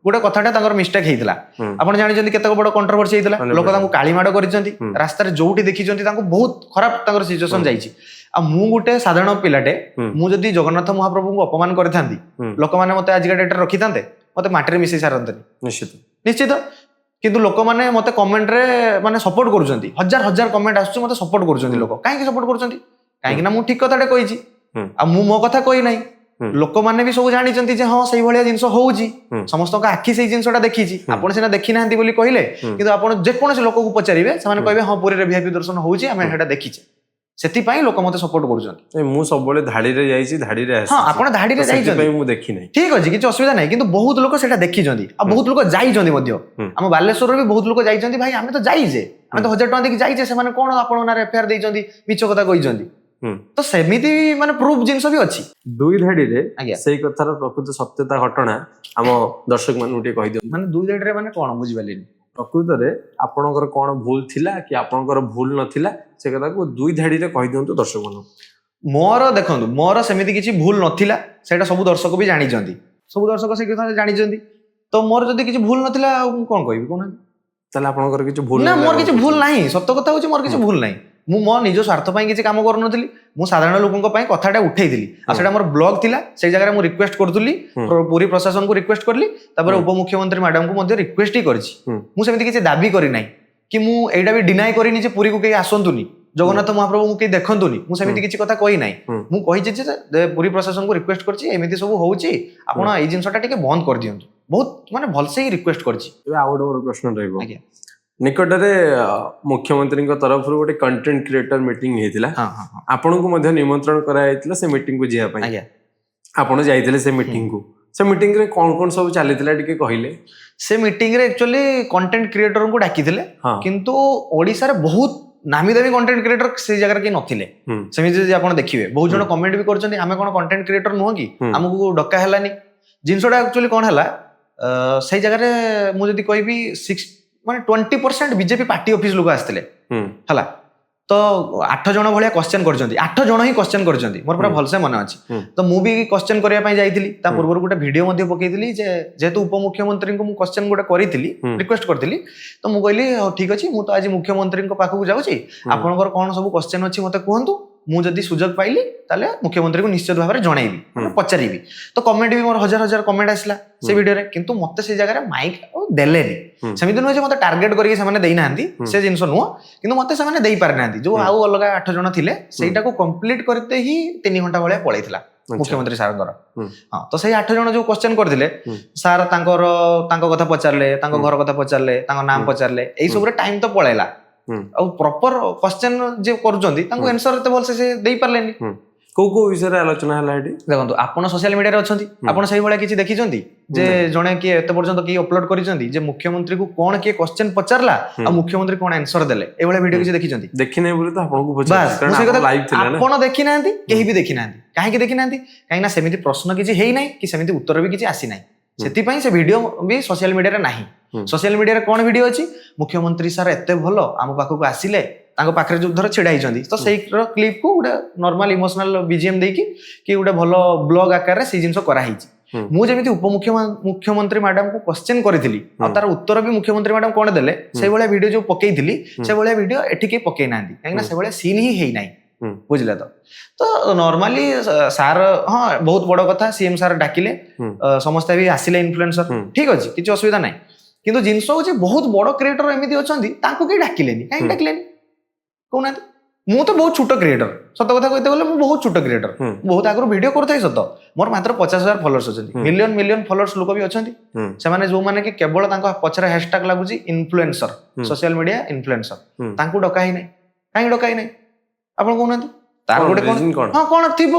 ଗୋଟେ କଥାଟା ତାଙ୍କର ମିଷ୍ଟେକ୍ ହେଇଥିଲା, ଆପଣ ଜାଣିଛନ୍ତି କେତେ ବଡ କଣ୍ଟ୍ରୋଭର୍ସି ହେଇଥିଲା। ଲୋକ ତାଙ୍କୁ କାଳି ମାଡ଼ କରିଛନ୍ତି, ରାସ୍ତାରେ ଯୋଉଠି ଦେଖିଛନ୍ତି ତାଙ୍କୁ ବହୁତ ଖରାପ ତାଙ୍କର ସିଚୁଏସନ ଯାଇଛି। ଆଉ ମୁଁ ଗୋଟେ ସାଧାରଣ ପିଲାଟେ, ମୁଁ ଯଦି ଜଗନ୍ନାଥ ମହାପ୍ରଭୁଙ୍କୁ ଅପମାନ କରିଥାନ୍ତି, ଲୋକମାନେ ମତେ ଆଜିକା ଡେଟ୍ରେ ରଖିଥାନ୍ତେ? ମତେ ମାଟିରେ ମିଶେଇ ସାରନ୍ତେନି। ନିଶ୍ଚିତ। ନିଶ୍ଚିତ। କିନ୍ତୁ ଲୋକମାନେ ମତେ କମେଣ୍ଟରେ ମାନେ ସପୋର୍ଟ କରୁଛନ୍ତି, ହଜାର ହଜାର କମେଣ୍ଟ ଆସୁଛି, ମତେ ସପୋର୍ଟ କରୁଛନ୍ତି ଲୋକ। କାହିଁକି ସପୋର୍ଟ କରୁଛନ୍ତି? କାହିଁକି ନା ମୁଁ ଠିକ କଥାଟେ କହିଛି। ଆଉ ମୁଁ ମୋ କଥା କହିନାହିଁ। ଲୋକମାନେ ବି ସବୁ ଜାଣିଛନ୍ତି ଯେ ହଁ, ସେଇଭଳିଆ ଜିନିଷ ହଉଛି। ସମସ୍ତଙ୍କ ଆଖି ସେଇ ଜିନିଷଟା ଦେଖିଛି। ଆପଣ ସିନା ଦେଖିନାହାନ୍ତି ବୋଲି କହିଲେ, କିନ୍ତୁ ଆପଣ ଯେକୌଣସି ଲୋକକୁ ପଚାରିବେ, ସେମାନେ କହିବେ ହଁ, ପୁରୀରେ ଭିଆଇପି ଦର୍ଶନ ହଉଛି, ଆମେ ସେଇଟା ଦେଖିଛେ। ସେଥିପାଇଁ ଲୋକ ମତେ ସପୋର୍ଟ କରୁଛନ୍ତି। ନାଇଁ, ମୁଁ ସବୁବେଳେ ଧାଡିରେ ଯାଇଛି, ଧାଡିରେ ଆସିଛି। ଆପଣ ଧାଡିରେ ତ ଯାଇଛନ୍ତି। ସେଥିପାଇଁ ମୁଁ ଦେଖିନାହିଁ। ଠିକ ଅଛି, କିଛି ଅସୁବିଧା ନାହିଁ। କିନ୍ତୁ ବହୁତ ଲୋକ ସେଇଟା ଦେଖିଛନ୍ତି ଆଉ ବହୁତ ଲୋକ ଯାଇଛନ୍ତି ମଧ୍ୟ। ଆମ ବାଲେଶ୍ୱରରେ ବି ବହୁତ ଲୋକ ଯାଇଛନ୍ତି। ଭାଇ, ଆମେ ତ ଯାଇଛେ, ଆମେ ତ 1000 ଟଙ୍କା ଦେଇକି ଯାଇଛେ, ସେମାନେ କଣ ଆପଣଙ୍କ ନାଁରେ ଏଫଆଇଆର ଦେଇଛନ୍ତି, ମିଛ କଥା କହିଛନ୍ତି? ତ ସେମିତି ମାନେ ପ୍ରୁଫ ଜିନିଷ ବି ଅଛି। ଦୁଇ ଧାଡିରେ ଆଜ୍ଞା। ସେଇ କଥାର ପ୍ରକୃତ ସତ୍ୟତା ଘଟଣା ଆମ ଦର୍ଶକ ମାନଙ୍କୁ ଟିକେ କହିଦିଅନ୍ତୁ। ମାନେ ଦୁଇ ଧାଡିରେ ମାନେ କଣ, ବୁଝିପାରିଲିନି। ପ୍ରକୃତରେ ଆପଣଙ୍କର କଣ ଭୁଲ ଥିଲା କି ଆପଣଙ୍କର ଭୁଲ ନଥିଲା, ସେ କଥାକୁ ଦୁଇ ଧାଡିରେ କହିଦିଅନ୍ତୁ ଦର୍ଶକ ମାନଙ୍କୁ। ମୋର ଦେଖନ୍ତୁ, ମୋର ସେମିତି କିଛି ଭୁଲ ନଥିଲା, ସେଇଟା ସବୁ ଦର୍ଶକ ବି ଜାଣିଛନ୍ତି, ସବୁ ଦର୍ଶକ ସେ କଥା ଜାଣିଛନ୍ତି। ତ ମୋର ଯଦି କିଛି ଭୁଲ ନଥିଲା, ଆଉ ମୁଁ କଣ କହିବି କହୁନାହାନ୍ତି? ତାହେଲେ ଆପଣଙ୍କର କିଛି ଭୁଲ ନା, ନଥିଲା ମୋର କିଛି ଆପଣ ଭୁଲ କହୁଛନ୍ତି। ନାହିଁ। ସତ କଥା ହଉଛି ମୋର କିଛି ଭୁଲ ନାହିଁ। ମୁଁ ମୋ ନିଜ ସ୍ୱାର୍ଥ ପାଇଁ କିଛି କାମ କରୁନଥିଲି, ମୁଁ ସାଧାରଣ ଲୋକଙ୍କ ପାଇଁ କଥାଟା ଉଠେଇଥିଲି। ଆଉ ସେଇଟା ମୋର ବ୍ଲଗ ଥିଲା, ସେଇ ଜାଗାରେ ମୁଁ ରିକ୍ୱେଷ୍ଟ କରୁଥିଲି, ପୁରୀ ପ୍ରଶାସନକୁ ରିକ୍ୱେଷ୍ଟ କଲି, ତାପରେ ଉପମୁଖ୍ୟମନ୍ତ୍ରୀ ମ୍ୟାଡାମକୁ ମଧ୍ୟ ରିକ୍ୱେଷ୍ଟ ହିଁ କରିଛି। ମୁଁ ସେମିତି କିଛି ଦାବି କରିନାହିଁ କି ମୁଁ ଏଇଟା ବି ଡିନାଏ କରିନି ଯେ ପୁରୀକୁ କେହି ଆସନ୍ତୁନି, ଜଗନ୍ନାଥ ମହାପ୍ରଭୁଙ୍କୁ କେହି ଦେଖନ୍ତୁନି, ମୁଁ ସେମିତି କିଛି କଥା କହିନାହିଁ। ମୁଁ କହିଛି ଯେ ପୁରୀ ପ୍ରଶାସନକୁ ରିକ୍ୱେଷ୍ଟ କରିଛି, ଏମିତି ସବୁ ହଉଛି, ଆପଣ ଏଇ ଜିନିଷଟା ଟିକେ ବନ୍ଦ କରିଦିଅନ୍ତୁ। ବହୁତ ମାନେ ଭଲସେ ହିଁ ରିକ୍ୱେଷ୍ଟ କରିଛି। ଏବେ ଆଉ ଗୋଟେ ମୋର ପ୍ରଶ୍ନ ରହିବ। ଆଜ୍ଞା। ନିକଟରେ ମୁଖ୍ୟମନ୍ତ୍ରୀଙ୍କ ତରଫରୁ ଗୋଟେ କଣ୍ଟେଣ୍ଟ କ୍ରିଏଟର ମିଟିଂ ହେଇଥିଲା। ହଁ ହଁ ହଁ ଆପଣଙ୍କୁ ମଧ୍ୟ ନିମନ୍ତ୍ରଣ କରାଯାଇଥିଲା ସେ ମିଟିଂକୁ ଯିବା ପାଇଁ। ଆପଣ ଯାଇଥିଲେ ସେ ମିଟିଂକୁ। ସେ ମିଟିଂରେ କଣ କଣ ସବୁ ଚାଲିଥିଲା ଟିକେ କହିଲେ। ସେ ମିଟିଂରେ ଆକ୍ଚୁଆଲି କଣ୍ଟେଣ୍ଟ କ୍ରିଏଟରଙ୍କୁ ଡାକିଥିଲେ, କିନ୍ତୁ ଓଡ଼ିଶାରେ ବହୁତ ନାମୀ ଦାମୀ କଣ୍ଟେଣ୍ଟ କ୍ରିଏଟର ସେଇ ଜାଗାରେ କେହି ନଥିଲେ। ସେମିତି ଯଦି ଆପଣ ଦେଖିବେ, ବହୁତ ଜଣ କମେଣ୍ଟ ବି କରୁଛନ୍ତି, ଆମେ କଣ କଣ୍ଟେଣ୍ଟ କ୍ରିଏଟର ନୁହଁ କି, ଆମକୁ ଡକା ହେଲାନି? ଜିନିଷଟା ଆକ୍ଚୁଆଲି କଣ ହେଲା, ସେଇ ଜାଗାରେ ମୁଁ ଯଦି କହିବି ସିକ୍ସ ମାନେ 20% ବିଜେପି ପାର୍ଟି ଅଫିସ ଲୋକ ଆସିଥିଲେ। ହେଲା ତ 8 ଜଣ ଭଳିଆ କ୍ୱଶ୍ଚେନ୍ କରିଛନ୍ତି, 8 ଜଣ ହିଁ କ୍ୱଶ୍ଚେନ୍ କରିଛନ୍ତି, ମୋର ପୁରା ଭଲସେ ମନେ ଅଛି। ତ ମୁଁ ବି କ୍ୱଶ୍ଚେନ୍ କରିବା ପାଇଁ ଯାଇଥିଲି। ତା ପୂର୍ବରୁ ଗୋଟେ ଭିଡିଓ ମଧ୍ୟ ପକେଇଥିଲି ଯେ ଯେହେତୁ ଉପମୁଖ୍ୟମନ୍ତ୍ରୀଙ୍କୁ ମୁଁ କ୍ୱଶ୍ଚେନ୍ ଗୋଟେ କରିଥିଲି, ରିକ୍ୱେଷ୍ଟ କରିଥିଲି, ତ ମୁଁ କହିଲି ହଉ ଠିକ ଅଛି, ମୁଁ ତ ଆଜି ମୁଖ୍ୟମନ୍ତ୍ରୀଙ୍କ ପାଖକୁ ଯାଉଛି, ଆପଣଙ୍କର କଣ ସବୁ କ୍ୱଶ୍ଚେନ୍ ଅଛି ମତେ କୁହନ୍ତୁ, ମୁଁ ଯଦି ସୁଯୋଗ ପାଇଲି ତାହେଲେ ମୁଖ୍ୟମନ୍ତ୍ରୀଙ୍କୁ ନିଶ୍ଚିତ ଭାବରେ ଜଣେଇବି, ମାନେ ପଚାରିବି। ତ କମେଣ୍ଟ ବି ମୋର ହଜାର ହଜାର କମେଣ୍ଟ ଆସିଲା ସେ ଭିଡିଓରେ। କିନ୍ତୁ ମତେ ସେ ଜାଗାରେ ମାଇକ୍ ଆଉ ଦେଲେନି। ସେମିତି ନୁହେଁ ଯେ ମତେ ଟାର୍ଗେଟ କରିକି ସେମାନେ ଦେଇନାହାନ୍ତି, ସେ ଜିନିଷ ନୁହଁ, କିନ୍ତୁ ମତେ ସେମାନେ ଦେଇପାରିନାହାନ୍ତି। ଯୋଉ ଆଉ ଅଲଗା 8 ଜଣ ଥିଲେ, ସେଇଟାକୁ କମ୍ପ୍ଲିଟ କରିତେ ହିଁ 3 ଘଣ୍ଟା ଭଳିଆ ପଳେଇଥିଲା ମୁଖ୍ୟମନ୍ତ୍ରୀ ସାରଙ୍କର। ହଁ, ତ ସେଇ 8 ଜଣ ଯୋଉ କ୍ୱଶ୍ଚେନ୍ କରିଥିଲେ, ସାର୍ ତାଙ୍କର ତାଙ୍କ କଥା ପଚାରିଲେ, ତାଙ୍କ ଘର କଥା ପଚାରିଲେ, ତାଙ୍କ ନାମ ପଚାରିଲେ, ଏଇ ସବୁରେ ଟାଇମ ତ ପଳେଇଲା। ଆଉ ପ୍ରପର କ୍ୱଶ୍ଚେନ୍ ଯିଏ କରୁଛନ୍ତି ତାଙ୍କୁ ଆନ୍ସର ଏତେ ଭଲସେ ସେ ଦେଇପାରିଲେନି। କୋଉ କୋଉ ବିଷୟରେ ଆଲୋଚନା ହେଲା ଏଠି? ଦେଖନ୍ତୁ, ଆପଣ ସୋସିଆଲ ମିଡିଆରେ ଅଛନ୍ତି, ଆପଣ ସେଇଭଳିଆ କିଛି ଦେଖିଛନ୍ତି ଯେ ଜଣେ କିଏ ଏତେ ପର୍ଯ୍ୟନ୍ତ କିଏ ଅପଲୋଡ କରିଛନ୍ତି ଯେ ମୁଖ୍ୟମନ୍ତ୍ରୀକୁ କଣ କିଏ କ୍ୱଶ୍ଚେନ୍ ପଚାରିଲା ଆଉ ମୁଖ୍ୟମନ୍ତ୍ରୀ କଣ ଆନ୍ସର ଦେଲେ, ଏଇଭଳିଆ ଭିଡିଓ କିଛି ଦେଖିଛନ୍ତି? ଦେଖିନାହିଁ ବୋଲି ତ ଆପଣଙ୍କୁ ବାସ୍, ପଚାରୁଛି, କାରଣ ମୁଁ ସେଇ କଥା ଲାଇଭ୍ ଥିଲା ନା। ଆପଣ ଦେଖିନାହାନ୍ତି, କେହି ବି ଦେଖିନାହାନ୍ତି। କାହିଁକି ଦେଖିନାହାନ୍ତି? କାହିଁକି ନା ସେମିତି ପ୍ରଶ୍ନ କିଛି ହେଇନାହିଁ କି ସେମିତି ଉତ୍ତର ବି କିଛି ଆସିନାହିଁ। ସେଥିପାଇଁ ସେ ଭିଡିଓ ବି ସୋସିଆଲ ମିଡିଆରେ ନାହିଁ। ସୋସିଆଲ ମିଡିଆରେ କଣ ଭିଡିଓ ଅଛି? ମୁଖ୍ୟମନ୍ତ୍ରୀ ସାର୍ ଏତେ ଭଲ, ଆମ ପାଖକୁ ଆସିଲେ, ତାଙ୍କ ପାଖରେ ଯୋଉ ଧର ଛିଡା ହେଇଛନ୍ତି, ତ ସେଇର କ୍ଲିପକୁ ଗୋଟେ ନର୍ମାଲ ଇମୋସନାଲ ବିଜିଏମ୍ ଦେଇକି କି ଗୋଟେ ଭଲ ବ୍ଲଗ ଆକାରରେ ସେଇ ଜିନିଷ କରାହେଇଛି। ମୁଁ ଯେମିତି ମୁଖ୍ୟମନ୍ତ୍ରୀ ମ୍ୟାଡାମକୁ କ୍ୱେଶ୍ଚେନ୍ କରିଥିଲି ଆଉ ତାର ଉତ୍ତର ବି ମୁଖ୍ୟମନ୍ତ୍ରୀ ମ୍ୟାଡାମ କଣ ଦେଲେ, ସେଇଭଳିଆ ଭିଡିଓ ଯୋଉ ପକେଇଥିଲି, ସେଭଳିଆ ଭିଡିଓ ଏଠି କେହି ପକେଇ ନାହାନ୍ତି, କାହିଁକିନା ସେଭଳିଆ ସିନ୍ ହିଁ ହେଇନାହିଁ। ବୁଝିଲେ ତ? ତ ନର୍ମାଲି ସାର୍, ହଁ, ବହୁତ ବଡ କଥା, ସିଏମ ସାର୍ ଡାକିଲେ, ସମସ୍ତେ ବି ଆସିଲେ ଇନଫ୍ଲୁଏନ୍ସର। ଠିକ ଅଛି, କିଛି ଅସୁବିଧା ନାହିଁ। କିନ୍ତୁ ଜିନିଷ ହଉଛି ବହୁତ ବଡ କ୍ରିଏଟର ଏମିତି ଅଛନ୍ତି, ତାଙ୍କୁ କେହି ଡାକିଲେନି। କାହିଁକି ଡାକିଲେନି କହୁନାହାନ୍ତି? ମୁଁ ତ ବହୁତ ଛୋଟ କ୍ରିଏଟର। ସତ କଥା କହିତେ ଗଲେ ମୁଁ ବହୁତ ଛୋଟ କ୍ରିଏଟର। ବହୁତ ଆଗରୁ ଭିଡିଓ କରୁଥାଏ ସତ, ମୋର ମାତ୍ର 50,000 ଫଲୋଅର୍ସ ଅଛନ୍ତି। ମିଲିୟନ ମିଲିୟନ ଫଲୋଅର୍ସ ଲୋକ ବି ଅଛନ୍ତି, ସେମାନେ ଯୋଉମାନେ କି କେବଳ ତାଙ୍କ ପଛରେ ହ୍ୟାଶଟ୍ୟାଗ ଲାଗୁଛି ଇନଫ୍ଲୁଏନ୍ସର, ସୋସିଆଲ ମିଡିଆ ଇନଫ୍ଲୁଏନ୍ସର। ତାଙ୍କୁ ଡକା ହେଇନାହିଁ। କାହିଁକି ଡକା ହେଇନାହିଁ ଆପଣ କହୁନାହାନ୍ତି? ତାର କଣ ଗୋଟେ କଣ reason କଣ? ହଁ, କଣ ଥିବ?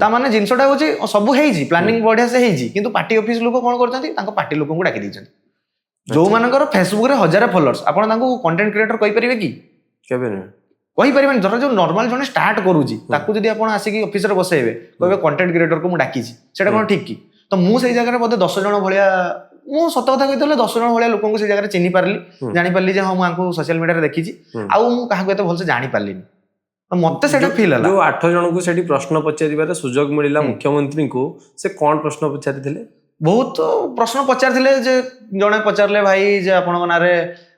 ତା ମାନେ ଜିନିଷଟା ହଉଛି ସବୁ ହେଇଛି, ପ୍ଲାନିଂ ବଢିଆ ସେ ହେଇଛି, କିନ୍ତୁ ପାର୍ଟି ଅଫିସ ଲୋକ କଣ କରୁଛନ୍ତି? ତାଙ୍କ ପାର୍ଟି ଲୋକଙ୍କୁ ଡାକି ଦେଇଛନ୍ତି। ଯୋଉମାନଙ୍କର ଫେସବୁକରେ ହଜାରେ ଫଲୋଅର୍ସ, ଆପଣ ତାଙ୍କୁ କଣ୍ଟେଣ୍ଟ କ୍ରିଏଟର କହିପାରିବେ କି? କେବେ ନୁହେଁ। କହିପାରିବେନି। ଧର ଯୋଉ ନର୍ମାଲ ଜଣେ ଷ୍ଟାର୍ଟ କରୁଛି, ତାକୁ ଯଦି ଆପଣ ଆସିକି ଅଫିସରେ ବସେଇବେ, କହିବେ କଣ୍ଟେଣ୍ଟ କ୍ରିଏଟରକୁ ମୁଁ ଡାକିଛି, ସେଇଟା କଣ ଠିକ କି? ତ ମୁଁ ସେଇ ଜାଗାରେ ବୋଧେ 10 ଜଣ ଭଳିଆ, ମୁଁ ସତ କଥା କହିଥିଲେ, 10 ଜଣ ଭଳିଆ ଲୋକଙ୍କୁ ସେଇ ଜାଗାରେ ଚିହ୍ନି ପାରିଲି, ଜାଣିପାରିଲି ଯେ ହଁ, ମୁଁ ଆଙ୍କୁ ସୋସିଆଲ ମିଡିଆରେ ଦେଖିଛି। ଆଉ ମୁଁ କାହାକୁ ଏତେ ଭଲସେ ଜାଣିପାରିଲିନି। ତ ମତେ ସେଇଟା ଫିଲ୍ ହେଲା। ଯୋଉ 8 ଜଣଙ୍କୁ ସେଠି ପ୍ରଶ୍ନ ପଚାରିବାର ସୁଯୋଗ ମିଳିଲା ମୁଖ୍ୟମନ୍ତ୍ରୀଙ୍କୁ, ସେ କଣ ପ୍ରଶ୍ନ ପଚାରିଥିଲେ? ବହୁତ ପ୍ରଶ୍ନ ପଚାରିଥିଲେ ଯେ ଜଣେ ପଚାରିଲେ, ଭାଇ, ଯେ ଆପଣଙ୍କ ନାଁରେ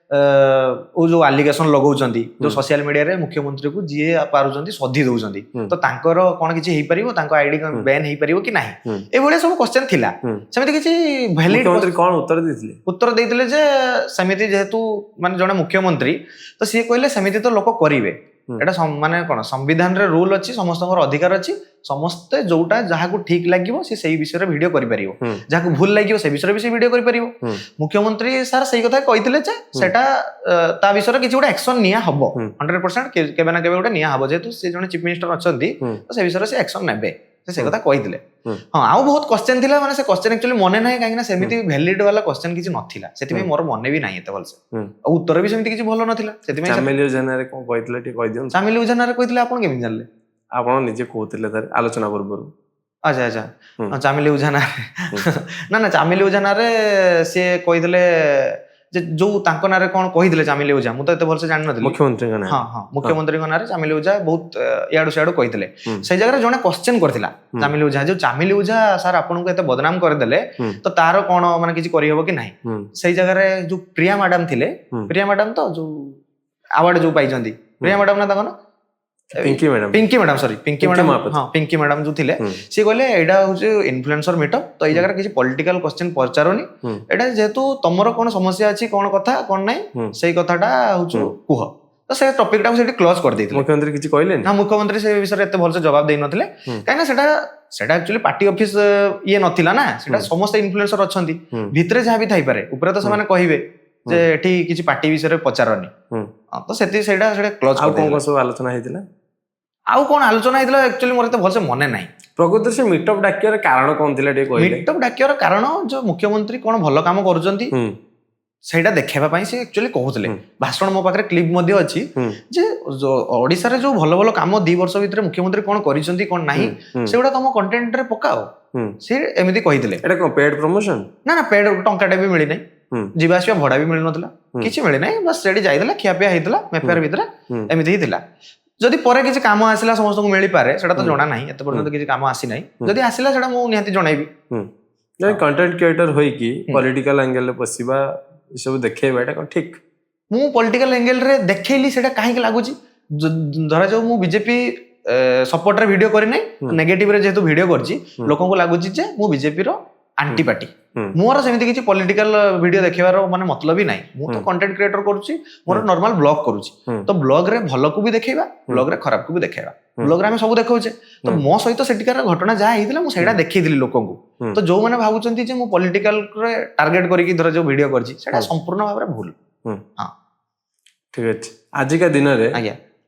ଓ ଯୋଉ ଆଲିଗେସନ ଲଗାଉଛନ୍ତି, ଯୋଉ ସୋସିଆଲ ମିଡିଆରେ ମୁଖ୍ୟମନ୍ତ୍ରୀକୁ ଯିଏ ପାରୁଛନ୍ତି ସଧି ଦଉଛନ୍ତି, ତ ତାଙ୍କର କଣ କିଛି ହେଇପାରିବ? ତାଙ୍କ ଆଇଡି ବ୍ୟାନ୍ ହେଇପାରିବ କି ନାହିଁ? ଏଇଭଳିଆ ସବୁ କ୍ୱେଶ୍ଚନ ଥିଲା। ସେମିତି କିଛି ଭ୍ୟାଲିଡ ମୁଖ୍ୟମନ୍ତ୍ରୀ କଣ ଉତ୍ତର ଦେଇଥିଲେ? ଉତ୍ତର ଦେଇଥିଲେ ଯେ ସେମିତି ଯେହେତୁ ମାନେ ଜଣେ ମୁଖ୍ୟମନ୍ତ୍ରୀ, ତ ସିଏ କହିଲେ ସେମିତି ତ ଲୋକ କରିବେ। ଏଇଟା ମାନେ କଣ, ସମ୍ବିଧାନରେ ରୁଲ ଅଛି, ସମସ୍ତଙ୍କର ଅଧିକାର ଅଛି, ସମସ୍ତେ ଯୋଉଟା ଯାହାକୁ ଠିକ ଲାଗିବ ସେ ସେଇ ବିଷୟରେ ଭିଡିଓ କରିପାରିବ, ଯାହାକୁ ଭୁଲ ଲାଗିବ ସେ ବିଷୟରେ ବି ସେ ଭିଡିଓ କରିପାରିବ। ମୁଖ୍ୟମନ୍ତ୍ରୀ ସାର୍ ସେଇ କଥା କହିଥିଲେ ଯେ ସେଟା ତା ବିଷୟରେ କିଛି ଗୋଟେ ଆକ୍ସନ ନିଆ ହବ, 100% କେବେ ନା କେବେ ଗୋଟେ ନିଆ ହବ। ଯେହେତୁ ସେ ଜଣେ ଚିଫ ମିନିଷ୍ଟର ଅଛନ୍ତି, ତ ସେ ବିଷୟରେ ସେ ଆକ୍ସନ ନେବେ, ସେ ସେ କଥା କହିଥିଲେ। ହଁ, ଆଉ ବହୁତ କ୍ୱେଶ୍ଚନ ଥିଲା, ମାନେ ସେ କ୍ୱେଶ୍ଚନ ଆକ୍ଚୁଆଲି ମନେ ନାହିଁ, କାହିଁକି ନା ସେମିତି ଭ୍ୟାଲିଡ ବାଲା କ୍ୱେଶ୍ଚନ କିଛି ନଥିଲା, ସେଥିପାଇଁ ମୋର ମନେ ବି ନାହିଁ ଏତେ ଭଲସେ। ଆଉ ଉତ୍ତର ବି ସେମିତି କିଛି ଭଲ ନଥିଲା, ସେଥିପାଇଁ ଚାମେଲି ଓଝା ନାଁରେ କଣ କହିଥିଲେ ଟିକେ କହିଦିଅନ୍ତୁ। ଚାମିଲି ଓଝା ନାଁରେ କହିଥିଲେ? ଆପଣ କେମିତି ଜାଣିଲେ? ଆପଣ ନିଜେ କହୁଥିଲେ ଥରେ ଆଲୋଚନା ପୂର୍ବରୁ। ଆଚ୍ଛା। ହଁ, ଚାମିଲି ଓଝା ନାଁରେ, ନା ନା, ଚାମିଲି ଓଝା ନାଁରେ ସିଏ କହିଥିଲେ ଯେ ଯୋଉ ତାଙ୍କ ନାଁରେ କଣ କହିଥିଲେ ଚାମିଲି ଓଝା, ମୁଁ ତ ଏତେ ଭଲସେ ଜାଣିନଥିଲି। ମୁଖ୍ୟମନ୍ତ୍ରୀଙ୍କ ନାଁ? ହଁ, ମୁଖ୍ୟମନ୍ତ୍ରୀଙ୍କ ନାଁରେ ଚାମିଲି ଓଝା ବହୁତ ଇଆଡୁ ସିଆଡୁ କହିଥିଲେ। ସେଇ ଜାଗାରେ ଜଣେ କ୍ୱେଶ୍ଚନ କରିଥିଲା, ଚାମିଲି ଓଝା, ଯୋଉ ଚାମିଲି ଓଝା ସାର୍ ଆପଣଙ୍କୁ ଏତେ ବଦନାମ କରିଦେଲେ, ତ ତାର କଣ ମାନେ କିଛି କରିହବ କି ନାହିଁ? ସେଇ ଜାଗାରେ ଯୋଉ ପ୍ରିୟା ମ୍ୟାଡାମ ଥିଲେ, ପ୍ରିୟା ମ୍ୟାଡାମ ତ ଯୋଉ ଆୱାର୍ଡ ଯୋଉ ପାଇଛନ୍ତି, ପ୍ରିୟା ମ୍ୟାଡାମ ନା ତାଙ୍କ ନା? ପିଙ୍କି ମ୍ୟାଡାମ। ପିଙ୍କି ମ୍ୟାଡାମ, ସରି, ପିଙ୍କି ପିଙ୍କି ମ୍ୟାଡାମ। ମହାପାତ୍ର। ହଁ, ପିଙ୍କି ମ୍ୟାଡାମ ଯୋଉ ଥିଲେ, ସିଏ କହିଲେ ଏଇଟା ହଉଛି ଇନଫ୍ଲୁଏନ୍ସର ମିଟଅପ୍, ତ ଏଇ ଜାଗାରେ କିଛି ପଲିଟିକାଲ କ୍ୱେଶ୍ଚନ ପଚାରନି। ଏଇଟା ଯେହେତୁ ତମର କଣ ସମସ୍ୟା ଅଛି, କଣ କଥା କଣ ନାହିଁ, ସେଇ କଥାଟା ହଉଛି କୁହ। ତ ସେ ଟପିକଟାକୁ ସେଠି କ୍ଲୋଜ କରିଦେଇଥିଲେ। ମୁଖ୍ୟମନ୍ତ୍ରୀ କିଛି କହିଲେନି? ନା, ମୁଖ୍ୟମନ୍ତ୍ରୀ ସେ ବିଷୟରେ ଏତେ ଭଲସେ ଜବାବ ଦେଇନଥିଲେ, କାହିଁକିନା ସେଟା ଆକ୍ଚୁଆଲି ପାର୍ଟି ଅଫିସ ଇଏ ନଥିଲା ନା, ସେଟା ସମସ୍ତେ ଇନଫ୍ଲୁଏନ୍ସର ଅଛନ୍ତି, ଭିତରେ ଯାହା ବି ଥାଇପାରେ, ଉପରେ ତ ସେମାନେ କହିବେ ଯେ ଏଠି କିଛି ପାର୍ଟି ବିଷୟରେ ପଚାରନି। ହଁ, ତ ସେଠି ସେଇଟା କ୍ଲୋଜ। ଆଉ କଣ କଣ ସବୁ ଆଲୋଚନା ହେଇଥିଲା? ଆଉ କଣ ଆଲୋଚନା ହେଇଥିଲା, ଆକ୍ଚୁଆଲି ମୋର ଏତେ ଭଲସେ ମନେ ନାହିଁ। ପ୍ରକୃତରେ ସେ ମିଟଅପ୍ ଡାକିବାର କାରଣ କଣ ଥିଲା ଟିକେ କହିଲେ। ମିଟଅପ୍ ଡାକିବାର କାରଣ ଯୋଉ ମୁଖ୍ୟମନ୍ତ୍ରୀ କଣ ଭଲ କାମ କରୁଛନ୍ତି, ସେଇଟା ଦେଖେଇବା ପାଇଁ ସେ ଆକ୍ଚୁଆଲି କହୁଥିଲେ। ଭାଷଣ ମୋ ପାଖରେ କ୍ଲିପ୍ ମଧ୍ୟ ଅଛି ଯେ ଓଡିଶାରେ ଯୋଉ ଭଲ ଭଲ କାମ 2 ବର୍ଷ ଭିତରେ ମୁଖ୍ୟମନ୍ତ୍ରୀ କଣ କରିଛନ୍ତି କଣ ନାହିଁ, ସେଗୁଡା ତମ କଣ୍ଟେଣ୍ଟରେ ପକାଅ, ସେ ଏମିତି କହିଥିଲେ। ଏଇଟା କଣ ପେଡ୍ ପ୍ରମୋସନ? ନା ନା, ପେଡ୍ ଟଙ୍କାଟେ ବି ମିଳିନାହିଁ। ଯିବା ଆସିବା ଭଡା ବି ମିଳିନଥିଲା। କିଛି ମିଳିନାହିଁ। ବାସ୍ ସେଠି ଯାଇଥିଲା, ଖିଆପିଆ ହେଇଥିଲା ମେଫେୟାର ଭିତରେ, ଏମିତି ହିଁ ଥିଲା। ଯଦି ପରେ କିଛି କାମ ଆସିଲା ସମସ୍ତଙ୍କୁ ମିଳିପାରେ, ସେଟା ତ ଜଣା ନାହିଁ। ଏତେ ପର୍ଯ୍ୟନ୍ତ କିଛି କାମ ଆସିନାହିଁ। ଯଦି ଆସିଲା, ସେଟା ମୁଁ ନିହାତି ଜଣାଇବି। ଜଣେ କଣ୍ଟେଣ୍ଟ କ୍ରିଏଟର ହୋଇକି ପଲିଟିକାଲ ଆଙ୍ଗେଲରେ ପଶିବା, ଏସବୁ ଦେଖେଇବା, ଏଇଟା କଣ ଠିକ? ମୁଁ ପଲିଟିକାଲ ଆଙ୍ଗେଲରେ ଦେଖେଇଲି, ସେଇଟା କାହିଁକି ଲାଗୁଛି? ଧରାଯାଉ ମୁଁ ବିଜେପି ସପୋର୍ଟରେ ଭିଡିଓ କରିନାହିଁ, ନେଗେଟିଭରେ ଯେହେତୁ ଭିଡିଓ କରିଛି, ଲୋକଙ୍କୁ ଲାଗୁଛି ଯେ ମୁଁ ବିଜେପିର ଆଣ୍ଟି ପାର୍ଟି। ମୋର ସେମିତି କିଛି ପଲିଟିକାଲ ଭିଡିଓ ଦେଖିବାର ମାନେ ମତଲବ ହିଁ ନାହିଁ। ମୁଁ ତ କଣ୍ଟେଣ୍ଟ କ୍ରିଏଟର କରୁଛି, ମୋର ନର୍ମାଲ ବ୍ଲଗ କରୁଛି। ତ ବ୍ଲଗରେ ଭଲକୁ ବି ଦେଖେଇବା, ବ୍ଲଗରେ ଖରାପକୁ ବି ଦେଖେଇବା, ବ୍ଲଗରେ ଆମେ ସବୁ ଦେଖାଉଛେ। ତ ମୋ ସହିତ ସେଠିକାର ଘଟଣା ଯାହା ହେଇଥିଲା, ମୁଁ ସେଇଟା ଦେଖେଇଥିଲି ଲୋକଙ୍କୁ। ତ ଯୋଉମାନେ ଭାବୁଛନ୍ତି ଯେ ମୁଁ ପଲିଟିକାଲରେ ଟାର୍ଗେଟ କରିକି ଧର ଯୋଉ ଭିଡିଓ କରିଛି, ସେଇଟା ସମ୍ପୂର୍ଣ୍ଣ ଭାବରେ ଭୁଲ। ଠିକ ଅଛି। ଆଜିକା ଦିନରେ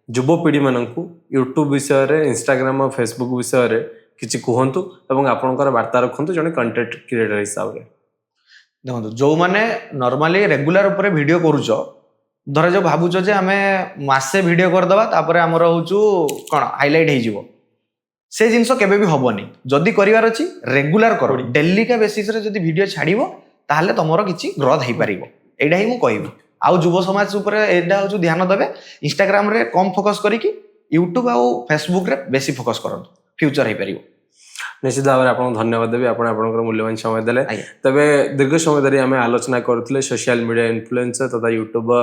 ଯୁବପିଢି ମାନଙ୍କୁ ୟୁଟ୍ୟୁବ ବିଷୟରେ, ଇନଷ୍ଟାଗ୍ରାମ ଆଉ ଫେସବୁକ୍ ବିଷୟରେ କିଛି କୁହନ୍ତୁ ଏବଂ ଆପଣଙ୍କର ବାର୍ତ୍ତା ରଖନ୍ତୁ ଜଣେ କଣ୍ଟେଣ୍ଟ କ୍ରିଏଟର ହିସାବରେ। ଦେଖନ୍ତୁ, ଯୋଉମାନେ ନର୍ମାଲି ରେଗୁଲାର ଉପରେ ଭିଡିଓ କରୁଛ, ଧରାଯାଉ ଭାବୁଛ ଯେ ଆମେ ମାସେ ଭିଡିଓ କରିଦେବା, ତାପରେ ଆମର ହଉଛୁ କଣ ହାଇଲାଇଟ୍ ହେଇଯିବ, ସେ ଜିନିଷ କେବେ ବି ହବନି। ଯଦି କରିବାର ଅଛି ରେଗୁଲାର କର, ଡେଲିକା ବେସିସରେ ଯଦି ଭିଡିଓ ଛାଡ଼ିବ, ତାହେଲେ ତମର କିଛି ଗ୍ରୋଥ ହେଇପାରିବ। ଏଇଟା ହିଁ ମୁଁ କହିବି। ଆଉ ଯୁବ ସମାଜ ଉପରେ ଏଇଟା ହଉଛି, ଧ୍ୟାନ ଦେବେ, ଇନଷ୍ଟାଗ୍ରାମରେ କମ୍ ଫୋକସ୍ କରିକି ୟୁଟ୍ୟୁବ ଆଉ ଫେସବୁକରେ ବେଶୀ ଫୋକସ୍ କରନ୍ତୁ, ଫ୍ୟୁଚର ହେଇପାରିବ। ନିଶ୍ଚିତ ଭାବରେ ଆପଣଙ୍କୁ ଧନ୍ୟବାଦ ଦେବି, ଆପଣ ଆପଣଙ୍କର ମୂଲ୍ୟବାନ ସମୟ ଦେଲେ। ତେବେ ଦୀର୍ଘ ସମୟ ଧରି ଆମେ ଆଲୋଚନା କରୁଥିଲେ ସୋସିଆଲ ମିଡିଆ ଇନଫ୍ଲୁଏନ୍ସର ତଥା ୟୁଟ୍ୟୁବର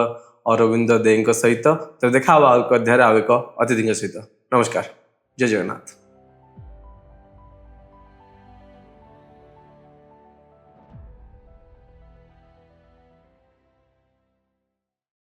ଅରବିନ୍ଦ ଦେଙ୍କ ସହିତ। ତେବେ ଦେଖା ହବ ଆଉ ଏକ ଅଧ୍ୟାୟରେ ଆଉ ଏକ ଅତିଥିଙ୍କ ସହିତ। ନମସ୍କାର, ଜୟ ଜଗନ୍ନାଥ।